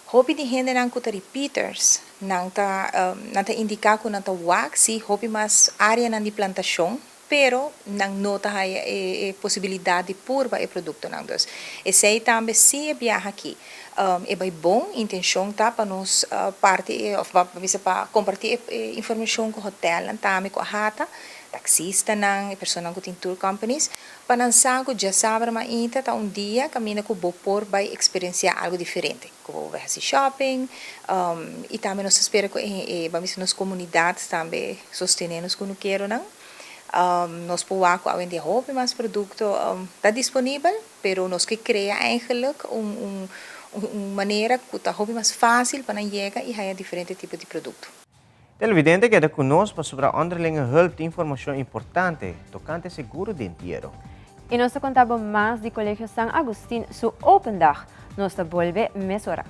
Hopi di hendenan ku ta repeaters, nan ta nan ta indiká ku nan ta wak sí hopi mas áreanan di plantashon, pero nan no ta haya e e posibilidat di purba e produktonan. Dus, esei tambe si e biaha aki. E bai bon, intencion ta pa nos parti e of pa bisa pa comparti e informacion cu hotelnan tambe cu a hata, taxistanan, e personanan cu tin tour companies, pa nan sa cu djasabra mainta ta un dia caminda cu bo por bai experiencia algo diferente, cu bo por bai haci shopping y tambe nos ta spera cu e ban bisa nos comunidad tambe sostene nos cunukeronan. Nos por wak cu awendia hopi mas producto ta disponibel. Pero nos ke krea eigenlijk un un un manera ku ta hopi mas fásil pa nan yega i haña diferente tipo di produkto. Televidente keda ku nos pasobra Onderlinge Hulp tin informashon importante tokante seguro di entiero. I nos ta konta bo mas di Colegio San Agustin su Open Dag. Nos ta bolbe mesora.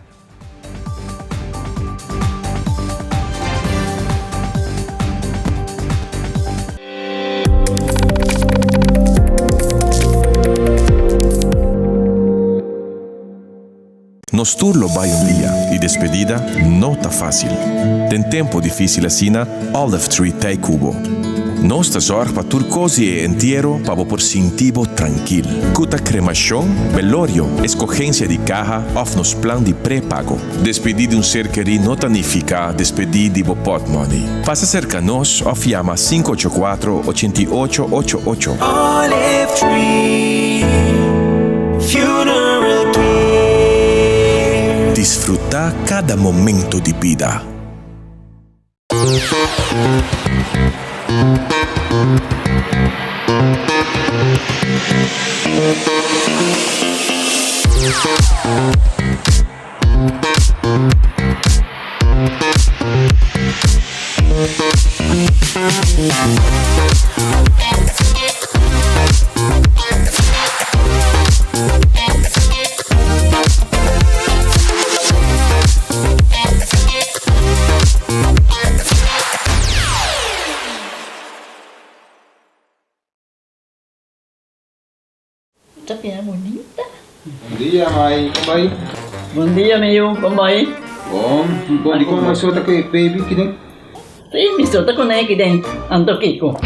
Nos tur lo bai un dia y despedida no ta facil. Den tempo dificil asina, Olive Tree t'ei cu bo. Nos ta zorg pa tur cos di e entiero pa bo por sinti bo trankil. Cu ta cremacion, belorio, escogencia di caha of nos plan di prepago. Despedi di un ser kerí no ta nifica despedi di bo potmoney. Pasa cerca nos of yama 584 88 88. Olive Tree Funeral Care. Disfruta cada momento di bida. Ta bira bunita. Bon dia mai, kon bai? Bon dia mi yu, kon bai? Bon, bon di kon mai so ta ku e baby kiden? Si, mi so ta kuné kiden, anto kiko?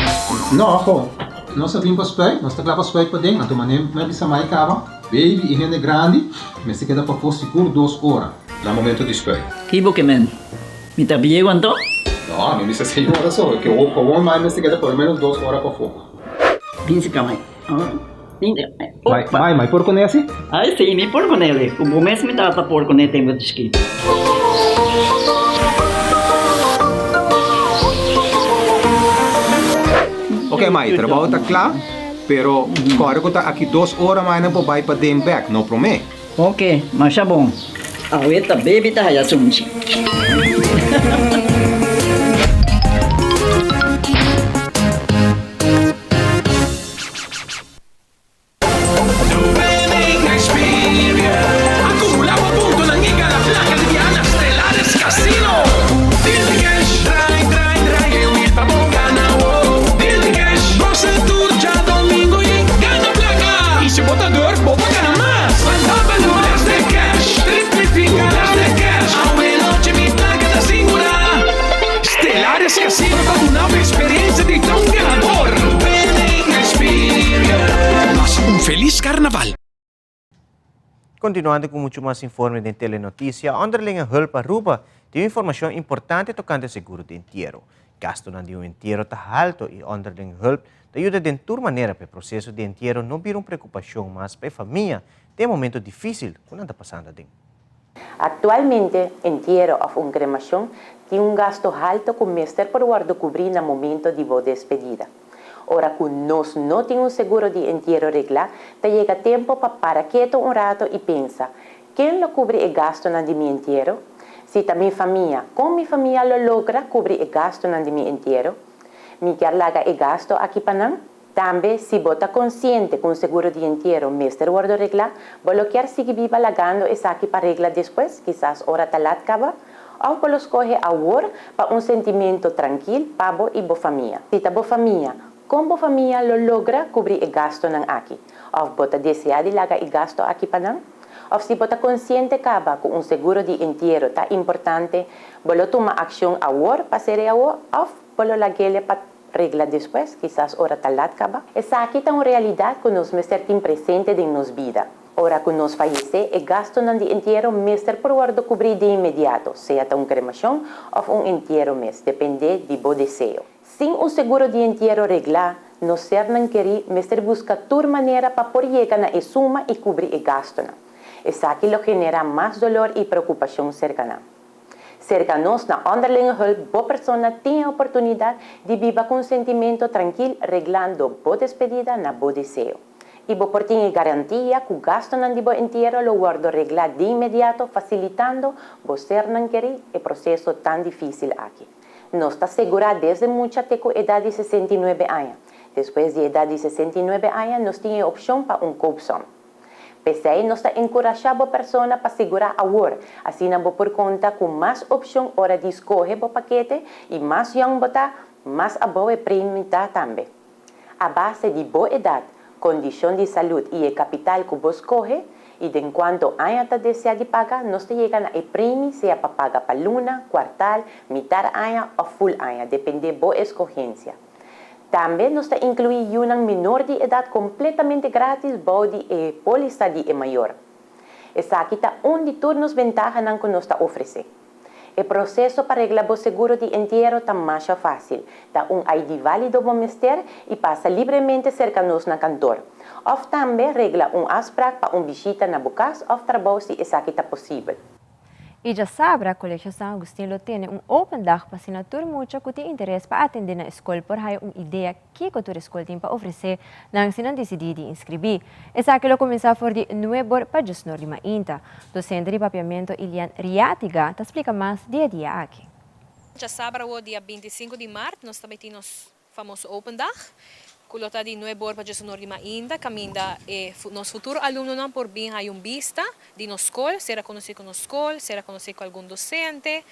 No, ho, nos a bin pa spuit, nos ta kla pa spuit paden, anto manera mi a bisa mai kaba, baby i hende grandi mester keda pafó sigur dos ora na momento di spuit. Ki bo ke men? Mi ta bieu anto? No, mi bisa señora so, ke awor mai mester keda por lo menos dos ora pafó. Bin si kama. Mai, mai, mai por kuné asi? Ai si, mi por kuné li. Ku bo mes mi tata por kuné tempu di chikito. Ok mai, trabou ta kla, pero kòrda ku ta aki dos ora mai nan por bai paden bèk, no promé. Ok, masha bon. Awe ta baby ta haya sunchi. Acumula bo puntonan y gana placa di biaha na Stellaris Casino. Deal di cash, draai, draai, draai e wiel pa bo gana oh. Deal di cash, gosa tur djadomingo y gana placa. Y si bo ta durf, bo por gana mas. Van dobbel Deals di cash, triplifica Deals di cash. Awe nochi mi placa ta sigura. Stellaris Casino ta duna bo experiencia di ta un ganador. Winning experience. Pasa un feliz carnaval. Continuando cu mucho mas informe den Telenoticia, Onderlinge Hulp Aruba tin un informacion importante tocante seguro di entiero. Gastonan di un entiero ta halto y Onderlinge Hulp ta yuda den tur manera pa e proceso di entiero no bira un preocupacion mas pa e famia den e momento dificil cu nan ta pasando aden. Actualmente, entiero of un cremacion tin un gasto halto cu mester por wordo cubri na momento di bo despedida. Ora cu nos no tin un seguro di entiero regla, ta yega tempo pa para keto un rato y pensa, Ken lo cubri e gastonan di mi entiero? Si ta mi famia, con mi famia lo logra cubri e gastonan di mi entiero? Mi kier laga e gasto aki pa nan? Tambe, si bo ta konsiente ku un seguro di entiero mester wòrdu reglá, bo lo kier sigui biba lagando esaki pa regla despues, kisas ora ta lat kaba? Òf bo lo skohe awor pa un sentimentu trankil pa bo i bo famia? Si ta bo famia, kon bo famia lo logra kubri e gastunan aki? Òf bo ta deseá di laga e gastu aki pa nan? Òf si bo ta konsiente kaba ku un seguro di entiero ta importante, bo lo tuma akshon awor pa ser'é awor òf bo lo lag'é pa Regla despues, kisas ora ta lat kaba. Esaki ta un realidat ku nos mester tin presente den nos bida. Ora ku nos fayesé, e gastunan di entiero mester por wòrdu kubrí di inmediato, sea ta un kremashon òf un entiero mes, dependé di bo deseo. Sin un seguro di entiero reglá, nos sernan kerí mester buska tur manera pa por yega na e suma i kubri e gastunan. Esaki lo generá mas dolor i preokupashon serka nan. Serka nos na Onderlinge Hulp bo persona tin e oportunidat di biba ku un sentimento trankil reglando bo despedida na bo deseo. I bo por tin e garantia ku gastunan di bo entiero lo wòrdu reglá di inmediato fasilitando bo sernan kerí e proseso tan difísil aki. Nos ta segurá desde mucha te ku edat di 69 aña. Despues di edat di 69 aña nos tin e opshon pa un koopsom. P'esei nos ta enkurashá bo persona pa sigurá awor, asina bo por konta ku mas opshon ora di skohe bo pakete i mas yòn bo ta, mas abou e premi ta tambe. A base di bo edat, kondishon di salud i e kapital ku bo skohe i den kuantu aña ta deseá di paga, nos ta yega na e premi sea pa paga pa luna, kuartal, mitar aña òf ful aña, dependé bo eskohensia. Tambe nos ta inkluí yunan menor di edat kompletamente grátis bou di e pólisa di e mayor. Esaki ta un di tur nos bentahanan ku nos ta ofresé. E proseso pa regla bo seguro di entiero ta masha fásil, ta un ID válido bo mester i pasa libremente serka nos na kantor. Òf tambe regla un afsprak pa un bishita na bo kas òf trabou si esaki ta posibel. I djasabra Colegio San Agustin lo tene un open dag pa asina tur mucha ku tin interes pa atendé na e skol por haya un idea kiko tur e skol tin pa ofresé nan si nan disidí di inskribí. Esaki lo kuminsá for di nuebor pa djesnor di mainta. Dosente di papiamento Ilian Riatiga ta splika mas di e dia aki. Djasabra awor dia 25 di mart nos ta bai tin nos Famoso Open Dag, ku lo ta di nuebe or pa diesunor di mainta, kaminda e nos futuro alumnonan por bin haya un bista di nos skol, sera konosí ku nos skol, sera konosí ku algun dosente.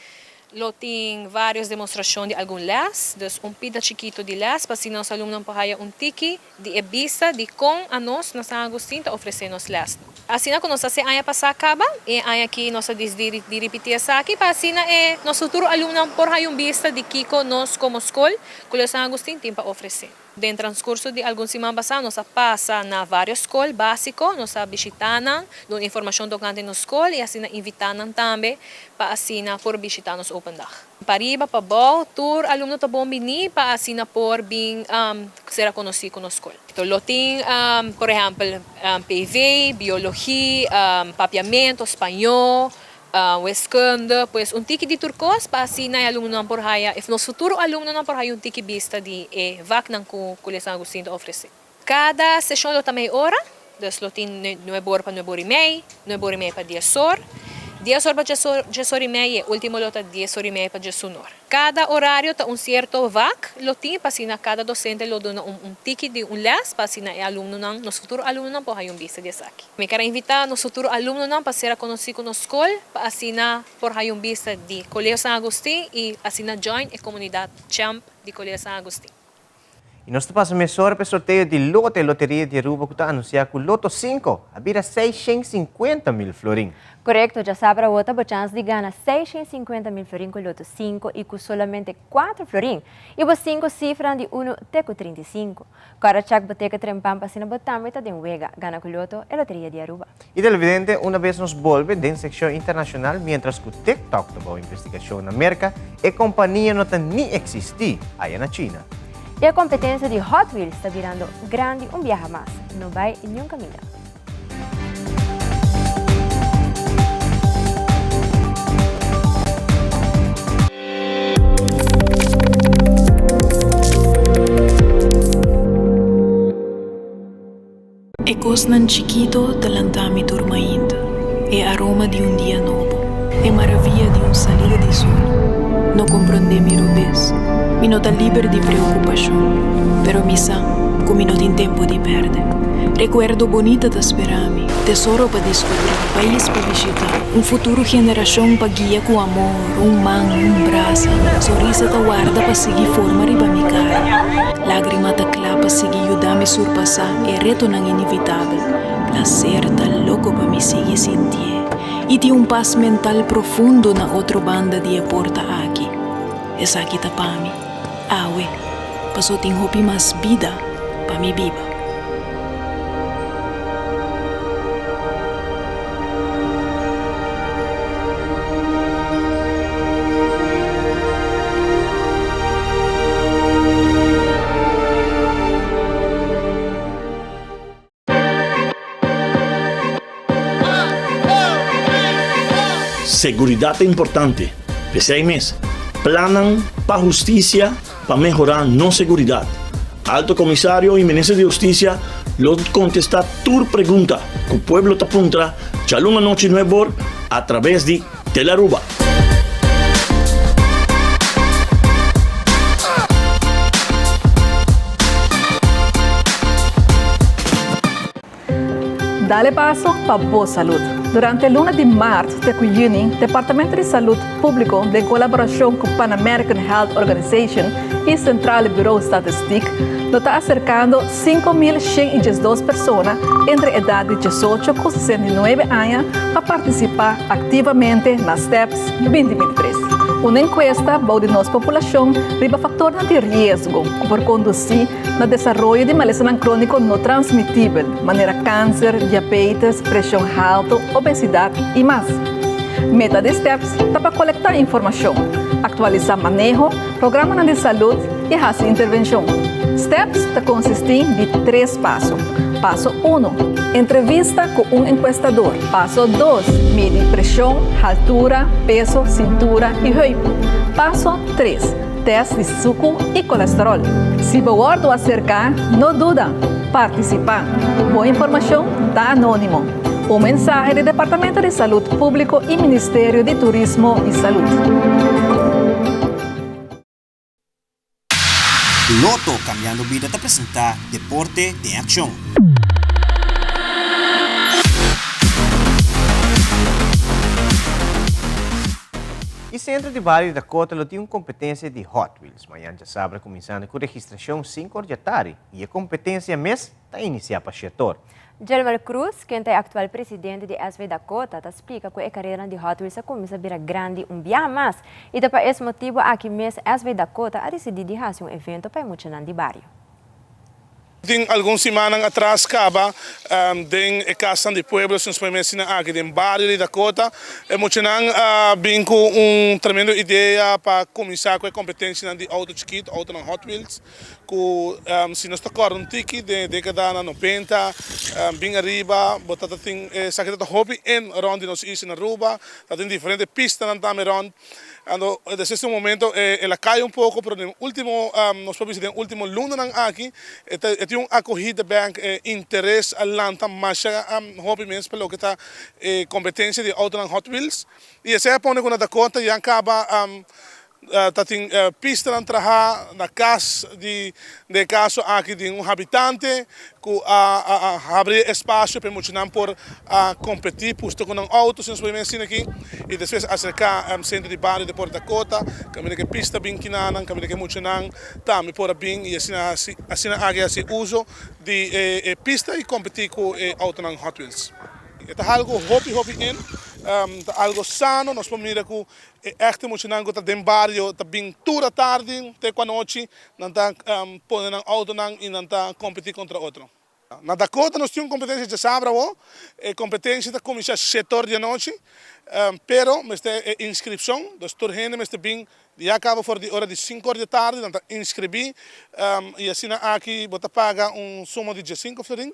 Lo tin vários demostrashon di algun lès, dus un pida chikitu di lès pa asina nos alumnonan por haya un tiki di e bista di kon anos na San Agustin ta ofresé nos lèsnan. Asina ku nos a hasi aña pasá kaba, i e aña akí nos a disidí di ripití esaki pa asina e nos futuro alumnonan por haña un bista di kiko nos komo skol Colegio San Agustin tin pa ofresé. Den transkurso di algun siman pasá nos a pasa na vários skol básiko, nos a bishitá nan, duna informashon tokante nos skol i asina invitá nan tambe pa asina por bishitá nos open dag. Pariba, pabou, tur alumno ta bon bini pa asina por bin sera konosí ku nos skol. Lo tin, por ehèmpel, PV, biologi, papiamentu, spañó, wiskunde, pues un tiki di tur kos pa asina e alumnonan por haya, e nos futuro alumnonan por haya un tiki bista di e vaknan ku Colegio San Agustin ta ofresé. Kada seshon lo ta mei ora, dus lo tin nuebe or pa nuebe or i mei, nuebe or i mei pa dies or, dies or pa dies or i mei i e ultimo lo ta dies or i mei pa diesun or. Kada orario ta un sierto vak lo tin pa asina kada dosente lo duna un tiki di un les pa asina e alumnonan, nos futuro alumnonan por haya un bista di esaki. Mi kier a invita nos futuro alumnonan pa sera konosí ku nos skol pa asina por haya un bista di Colegio San Agustin i asina join e komunidat Champ di Colegio San Agustin. Y nos ta pasa mesora pa e sorteo di lote Loteria di Aruba cu ta anuncia cu Loto 5 a bira 650 mil florin. Corecto, djasabra awor ta bo chans di gana 650 mil florin cu Loto 5 y cu solamente 4 florin y bo 5 cifranan di uno te cu 35. Cora check bo teken trempan pa asina bo tambe ta den wega. Gana cu Loto, e Loteria di Aruba. Y televidente, una bes nos bolbe den seccion internacional mientras cu TikTok ta bao investigacion na Merca, e compania no ta ni existi aya na China. Y e competencia di Hot Wheels ta birando grandi un biaha mas. No bay niun caminda. E kosnan chikito ta lanta mi tur mainta, e aroma di un dia nobo, e maravia di un salida di sol. No komprondé mi robes, mi no ta liber di preokupashon, pero mi sa ku mi no tin tempu di pèrdè. Rekuerdo bonita ta spera mi, tesoro pa diskubrí, pais pa bishitá, un futuro generashon pa guia ku amor, un man, un brasa, sonrisa ta warda pa sigui forma riba mi kara. Lágrima ta kla pa sigui yuda mi surpasá e retonan inevitabel. Plaser ta loko pa mi sigui sintié i tin un pas mental profundo na otro banda di e porta aki. Esaki ta pa mi, awe, paso tin hopi mas bida pa mi biba. Seguridat ta importante. P'esei mes, plannan pa hustisia pa mehorá nos seguridat. Alto Komisario i Minister di Hustisia lo kontestá tur pregunta ku pueblo ta puntra djalun anochi nuebor atraves di Telearuba. Dale paso pa bo salud. Durante luna di maart te cu juni, Departamento di Salud Publico den colaboracion cu Pan American Health Organization y Centrale Bureau Statistiek lo ta acercando 5.112 persona entre edad di 18 cu 69 aña pa participa activamente na STEPS 2023. Un encuesta bou di nos populacion riba factornan di riesgo cu por conduci na desaroyo di malesanan króniko no transmitibel, manera kanser, diabetes, preshon haltu, obesidat i mas. Meta di STEPS ta pa kolektá informashon, aktualisá maneho, programanan di salud i hasi intervenshon. STEPS ta konsistí di tres paso. Paso uno, Entrevista ku un enkuestador. Paso dos, Midi preshon, haltura, peso, sintura i heup. Paso tres, Test di suku i kolesterol. Si bo wòrdu aserká, no duda, partisipá. Bo informashon ta anónimo. Un mensahe di Departamento di Salud Públiko i Ministerio di Turismo i Salud. Lotto Cambiando Bida ta presentá Deporte den Akshon. E Centro di Bario di Dakota lo tin un competencia di Hot Wheels mañan djasabra cuminsando cu registracion cinco or djatari y e competencia mes ta inicia pa shetor. Jelmer Cruz, ken ta e actual presidente di SV Dakota, ta splica cu e careranan di Hot Wheels a cuminsa bira grandi un biaha mas y ta pa es motibo aki mes SV Dakota a dicidi di haci un evento pa e muchanan di bario. Tin algun simannan atras kaba den e kasnan di pueblo, si nos por mester asina aki den bario di Dakota, e muchanan a bin ku un tremendo idea pa kuminsá ku e kompetensianan di outo chikitu, outonan Hot Wheels, ku si nos ta kòrda un tiki den e dekadanan nobenta bin ariba bo ta ta tin esaki ta ta hopi in rònt di nos isla na Aruba, ta tin diferente pistanan tambe rònt. Anto desde ese momento el a cay un poco pero den ultimo nos por bisa den ultimo lunanan aki e ta e tin un acogida bek e interes a lanta masha hopi mes pa loke ta e competencia di autonan Hot Wheels y esey a pone cu na Dakota ya caba ta tin pistanan traha na cas di den e caso aki di un habitante cu a a habri e espacio pa e muchanan por a competi pusta cu nan auto si nos por asina aki y despues acerca centro di bario di Port Dakota caminda cu e pista bin kinanan caminda cu e muchanan tambe por a bin y asina haci asina aki haci uzo di e pista y competi cu e autonan Hot Wheels. E ta algo hopi hopi in ta algo sano nos por mira cu E èkte muchanan ku ta den bario ta bin tur atardi te ku anochi, nan ta pone nan outonan i nan ta kompetí kontra otro. Na Dakota nos tin un kompetensia djasabra awor, e kompetensia ta kuminsá shete or di anochi, pero mester e inskripshon, dus tur hende mester bin ya kaba for di ora di sinku or di atardi, nan ta inskribí i asina aki bo ta paga un suma di diesinku florin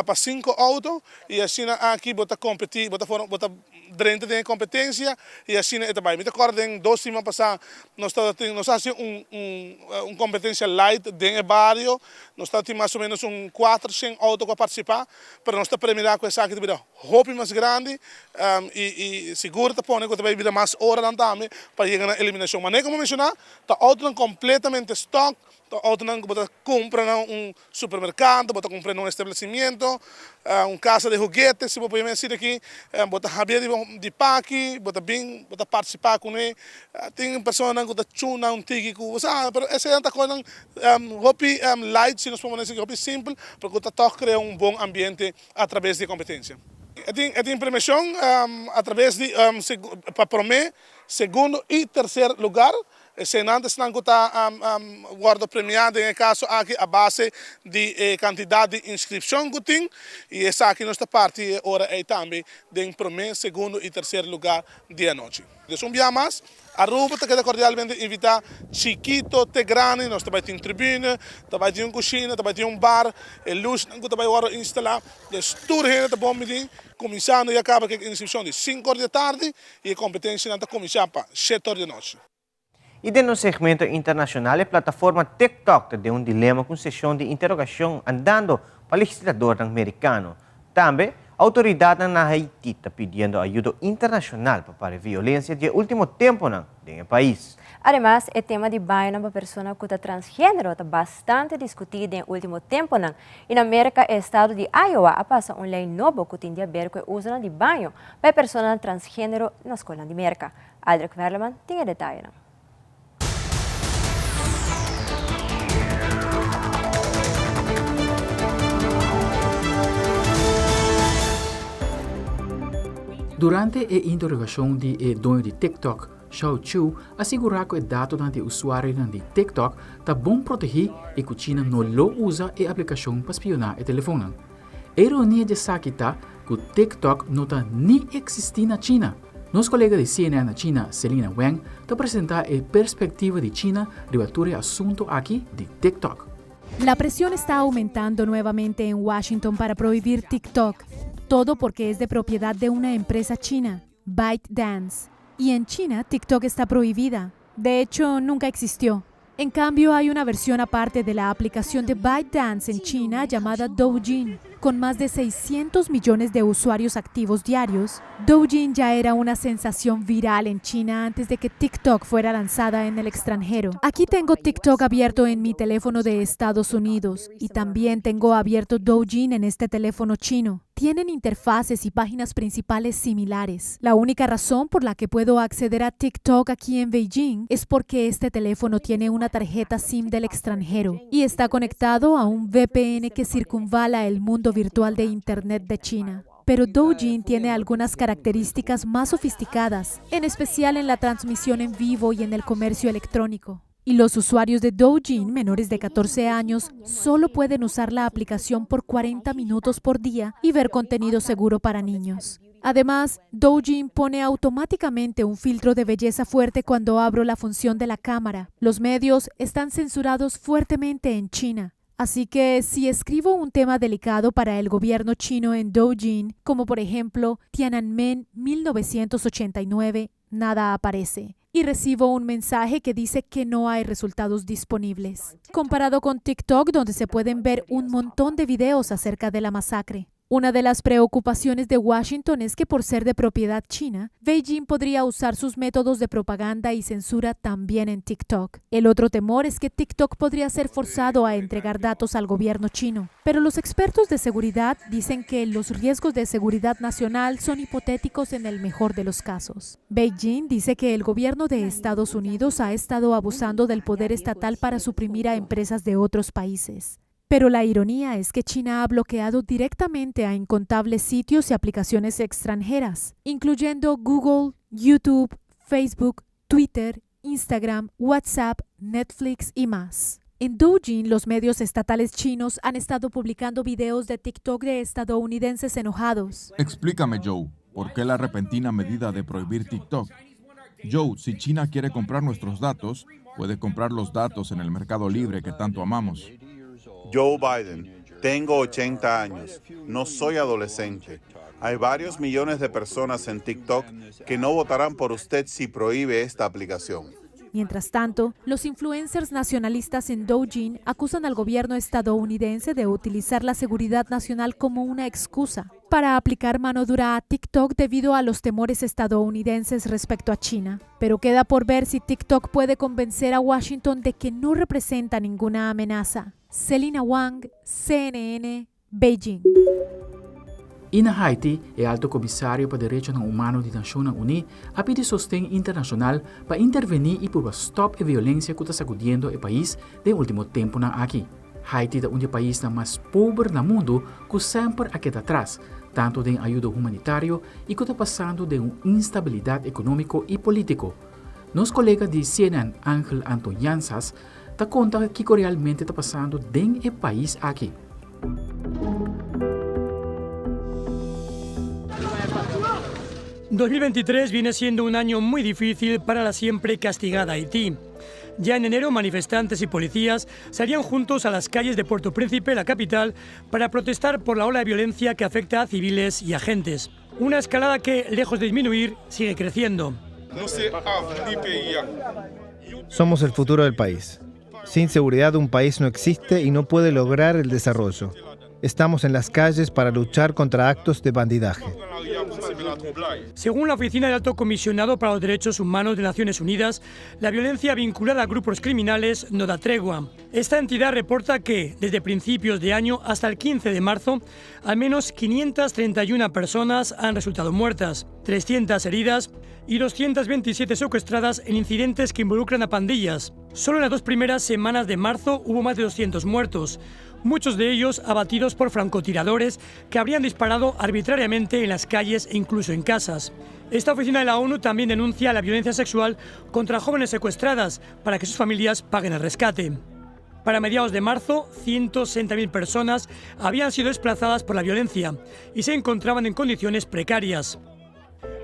pa sinku outo i asina aki bo ta kompetí, bo ta forma bo ta. Drenta den e competencia y asina e ta bay. Mi ta corda den dos siman pasa nos tabatin nos a haci un un un competencia light den e bario, nos tabatin mas o menos un cuater shen auto cu a participa, pero nos ta premira cu esaki ta bira hopi mas grandi y y sigur ta pone cu ta bay bira mas oranan tambe pa yega na eliminacion. Manera como menciona ta autonan completamente stock, ta autonan cu bo ta cumpra na un Supermercado, bo ta cumpra na un establecimiento, un casa de juguete, si bo por yama asina aki, bo ta habia di paki, bo ta bin, bo ta participa cune. Tin personanan cu ta chuna un tiki cu bo sa, pero eseinan ta cosnan hopi light, si nos por pone asina, hopi simpel, pero cu ta toch crea un bon ambiente a traves di e competencia. E tin e tin premiacion a traves di pa prome, segundo y tercer lugar. Eseinan ta esnan ku ta wòrdu premiá den e kaso aki a base di e kantidat di inskripshon ku tin i esaki nos ta parti e ora ei tambe den promé, segundo i terser lugá di anochi. Dus un bia mas, Aruba ta keda kordialmente invitá, chikito te grandi, nos ta bai tin tribune, ta bai tin un kushina, ta bai tin un bar, e lusnan ku ta bai wòrdu instalá, dus tur hende ta bon bini, kuminsando ya kaba ku e inskripshon di sinku or di atardi i e kompetensianan ta kuminsá pa shete or di anochi. I den nos segmento internashonal e plataforma TikTok ta den un dilema ku un seshon di interogashon andando pa legisladornan merikano. Tambe, outoridatnan na Haiti ta pidiendo ayudo internashonal pa para e violensia di e último temponan den e pais. Ademas, e tema di bañonan pa persona ku ta transgenero ta bastante diskutí den e último temponan i na Merka e estado di Iowa a pasa un lei nobo ku tin di aber ku e usonan di baño pa e personanan transgenero na skolnan di Merka. Aldrich Werleman tin e detayenan. Durante e interogashon di e doño di TikTok, Shou Chew a sigurá ku e datonan di usuarionan di TikTok ta bon protegí i ku China no lo usa e aplikashon pa spioná e telefonnan. E ironia di esaki ta ku TikTok no ta ni eksistí na China. Nos kolega di CNN na China, Selina Wang, ta presentá e perspektiva di China riba tur e asuntu aki di TikTok. La presión está aumentando nuevamente en Washington para prohibir TikTok, todo porque es de propiedad de una empresa china, ByteDance. Y en China, TikTok está prohibida. De hecho, nunca existió. En cambio, hay una versión aparte de la aplicación de ByteDance en China llamada Douyin. Con más de 600 millones de usuarios activos diarios, Douyin ya era una sensación viral en China antes de que TikTok fuera lanzada en el extranjero. Aquí tengo TikTok abierto en mi teléfono de Estados Unidos y también tengo abierto Douyin en este teléfono chino. Tienen interfaces y páginas principales similares. La única razón por la que puedo acceder a TikTok aquí en Beijing es porque este teléfono tiene una tarjeta SIM del extranjero y está conectado a un VPN que circunvala el mundo virtual de Internet de China. Pero Douyin tiene algunas características más sofisticadas, en especial en la transmisión en vivo y en el comercio electrónico. Y los usuarios de Douyin menores de 14 años solo pueden usar la aplicación por 40 minutos por día y ver contenido seguro para niños. Además, Douyin pone automáticamente un filtro de belleza fuerte cuando abro la función de la cámara. Los medios están censurados fuertemente en China. Así que si escribo un tema delicado para el gobierno chino en Douyin, como por ejemplo Tiananmen 1989, nada aparece. Y recibo un mensaje que dice que no hay resultados disponibles. Comparado con TikTok, donde se pueden ver un montón de videos acerca de la masacre. Una de las preocupaciones de Washington es que por ser de propiedad china, Beijing podría usar sus métodos de propaganda y censura también en TikTok. El otro temor es que TikTok podría ser forzado a entregar datos al gobierno chino. Pero los expertos de seguridad dicen que los riesgos de seguridad nacional son hipotéticos en el mejor de los casos. Beijing dice que el gobierno de Estados Unidos ha estado abusando del poder estatal para suprimir a empresas de otros países. Pero la ironía es que China ha bloqueado directamente a incontables sitios y aplicaciones extranjeras, incluyendo Google, YouTube, Facebook, Twitter, Instagram, WhatsApp, Netflix y más. En Douyin, los medios estatales chinos han estado publicando videos de TikTok de estadounidenses enojados. Explícame, Joe, ¿por qué la repentina medida de prohibir TikTok? Joe, si China quiere comprar nuestros datos, puede comprar los datos en el mercado libre que tanto amamos. Joe Biden, tengo 80 años, no soy adolescente. Hay varios millones de personas en TikTok que no votarán por usted si prohíbe esta aplicación. Mientras tanto, los influencers nacionalistas en Douyin acusan al gobierno estadounidense de utilizar la seguridad nacional como una excusa para aplicar mano dura a TikTok debido a los temores estadounidenses respecto a China. Pero queda por ver si TikTok puede convencer a Washington de que no representa ninguna amenaza. Selina Wang, CNN, Beijing. I na Haiti, e Alto Komisario pa Derechonan Humano di Nashonnan Uní a pidi sosten internashonal pa intervení i purba stòp e violensia ku ta sakudiendo e pais den último tempunan aki. Haiti ta un di e paisnan mas pober na mundu ku semper a keda atras, tantu den ayudo humanitario i ku ta pasando den un instabilidat ekonómiko i polítiko. Nos kolega di CNN Angel Antoñanzas ta konta kiko realmente ta pasando den e pais aki. 2023 viene siendo un año muy difícil para la siempre castigada Haití. Ya en enero, manifestantes y policías salían juntos a las calles de Puerto Príncipe, la capital, para protestar por la ola de violencia que afecta a civiles y agentes. Una escalada que, lejos de disminuir, sigue creciendo. Somos el futuro del país. Sin seguridad un país no existe y no puede lograr el desarrollo. Estamos en las calles para luchar contra actos de bandidaje. Según la Oficina del Alto Comisionado para los Derechos Humanos de Naciones Unidas, la violencia vinculada a grupos criminales no da tregua. Esta entidad reporta que, desde principios de año hasta el 15 de marzo, al menos 531 personas han resultado muertas, 300 heridas y 227 secuestradas en incidentes que involucran a pandillas. Solo en las dos primeras semanas de marzo hubo más de 200 muertos, muchos de ellos abatidos por francotiradores que habrían disparado arbitrariamente en las calles e incluso en casas. Esta oficina de la ONU también denuncia la violencia sexual contra jóvenes secuestradas para que sus familias paguen el rescate. Para mediados de marzo, 160.000 personas habían sido desplazadas por la violencia y se encontraban en condiciones precarias.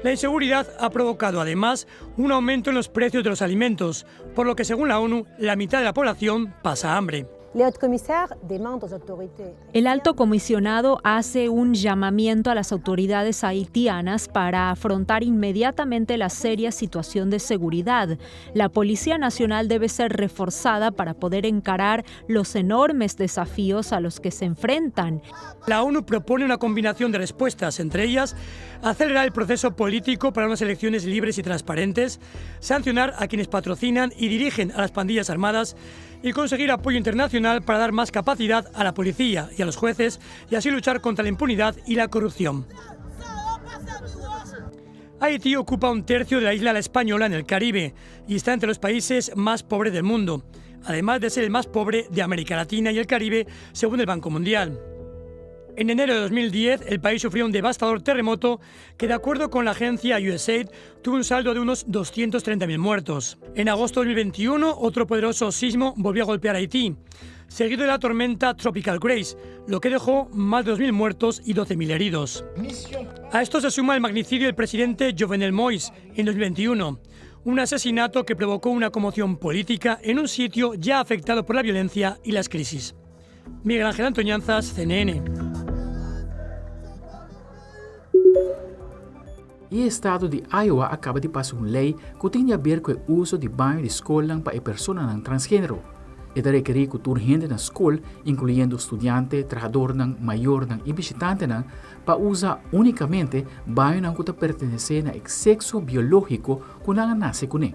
La inseguridad ha provocado además un aumento en los precios de los alimentos, por lo que según la ONU, la mitad de la población pasa hambre. El alto comisionado hace un llamamiento a las autoridades haitianas para afrontar inmediatamente la seria situación de seguridad. La Policía Nacional debe ser reforzada para poder encarar los enormes desafíos a los que se enfrentan. La ONU propone una combinación de respuestas, entre ellas acelerar el proceso político para unas elecciones libres y transparentes, sancionar a quienes patrocinan y dirigen a las pandillas armadas y conseguir apoyo internacional para dar más capacidad a la policía y a los jueces y así luchar contra la impunidad y la corrupción. Haití ocupa un tercio de la isla La Española en el Caribe y está entre los países más pobres del mundo, además de ser el más pobre de América Latina y el Caribe, según el Banco Mundial. En enero de 2010, el país sufrió un devastador terremoto que, de acuerdo con la agencia USAID, tuvo un saldo de unos 230.000 muertos. En agosto de 2021, otro poderoso sismo volvió a golpear Haití, seguido de la tormenta Tropical Grace, lo que dejó más de 2.000 muertos y 12.000 heridos. A esto se suma el magnicidio del presidente Jovenel Moïse en 2021, un asesinato que provocó una conmoción política en un sitio ya afectado por la violencia y las crisis. Miguel Ángel Antoñanzas, CNN. E estado di Iowa a kaba di pasa un lei ku tin di aber ku e uso di baño di skolnan pa e personanan transgenero. E ta rekerí ku tur hende na skol, inkluyendo studiante, trahadornan, mayornan i bishitantenan, pa usa únikamente bañonan ku ta pertenesé na e sekso biológiko ku nan a nase kuné.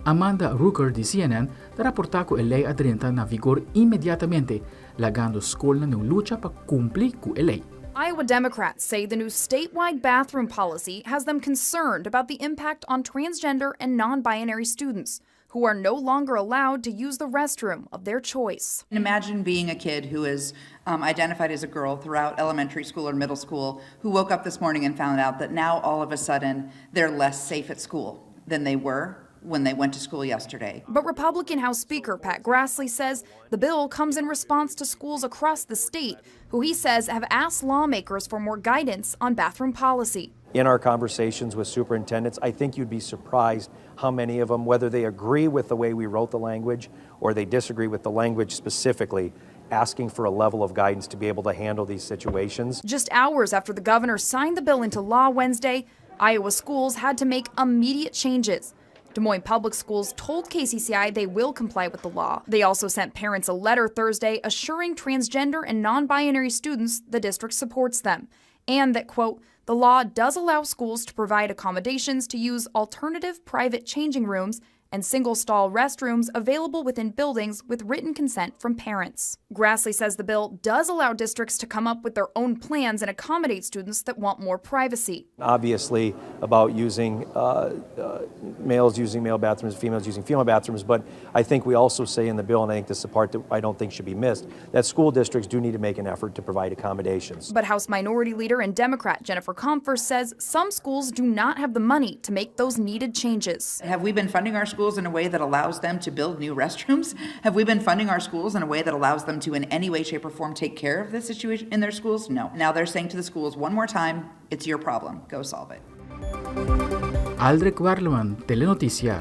Amanda Rooker di CNN ta raportá ku e lei a drenta na vigor inmediatamente, lagando skolnan den un lucha pa kumpli ku e lei. Iowa Democrats say the new statewide bathroom policy has them concerned about the impact on transgender and non binary students who are no longer allowed to use the restroom of their choice. Imagine being a kid who is um, identified as a girl throughout elementary school or middle school who woke up this morning and found out that now all of a sudden they're less safe at school than they were when they went to school yesterday. But Republican House Speaker Pat Grassley says the bill comes in response to schools across the state who he says have asked lawmakers for more guidance on bathroom policy. In our conversations with superintendents, I think you'd be surprised how many of them, whether they agree with the way we wrote the language or they disagree with the language specifically, asking for a level of guidance to be able to handle these situations. Just hours after the governor signed the bill into law Wednesday, Iowa schools had to make immediate changes. Des Moines Public Schools told KCCI they will comply with the law. They also sent parents a letter Thursday assuring transgender and non binary students the district supports them and that, quote, the law does allow schools to provide accommodations to use alternative private changing rooms and single stall restrooms available within buildings with written consent from parents. Grassley says the bill does allow districts to come up with their own plans and accommodate students that want more privacy. Obviously, about using uh, uh, males using male bathrooms, females using female bathrooms, but I think we also say in the bill, and I think this is a part that I don't think should be missed, that school districts do need to make an effort to provide accommodations. But House Minority Leader and Democrat Jennifer Compher says some schools do not have the money to make those needed changes. Have we been funding our schools? schools in a way that allows them to build new restrooms? Have we been funding our schools in a way that allows them to, in any way, shape, or form, take care of the situation in their schools? No. Now they're saying to the schools one more time, it's your problem. Go solve it. Aldrich Werleman, Telenoticia.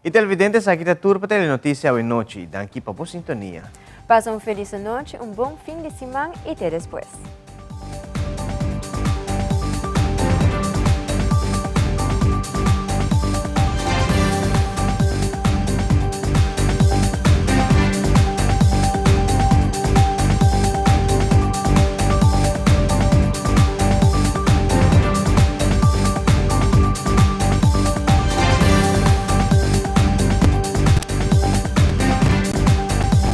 Y televidente esaki ta tur pa Telenoticia awe nochi. Danki pa bo sintonia. Pasa un feliz anochi, un bon fin di siman y te despues.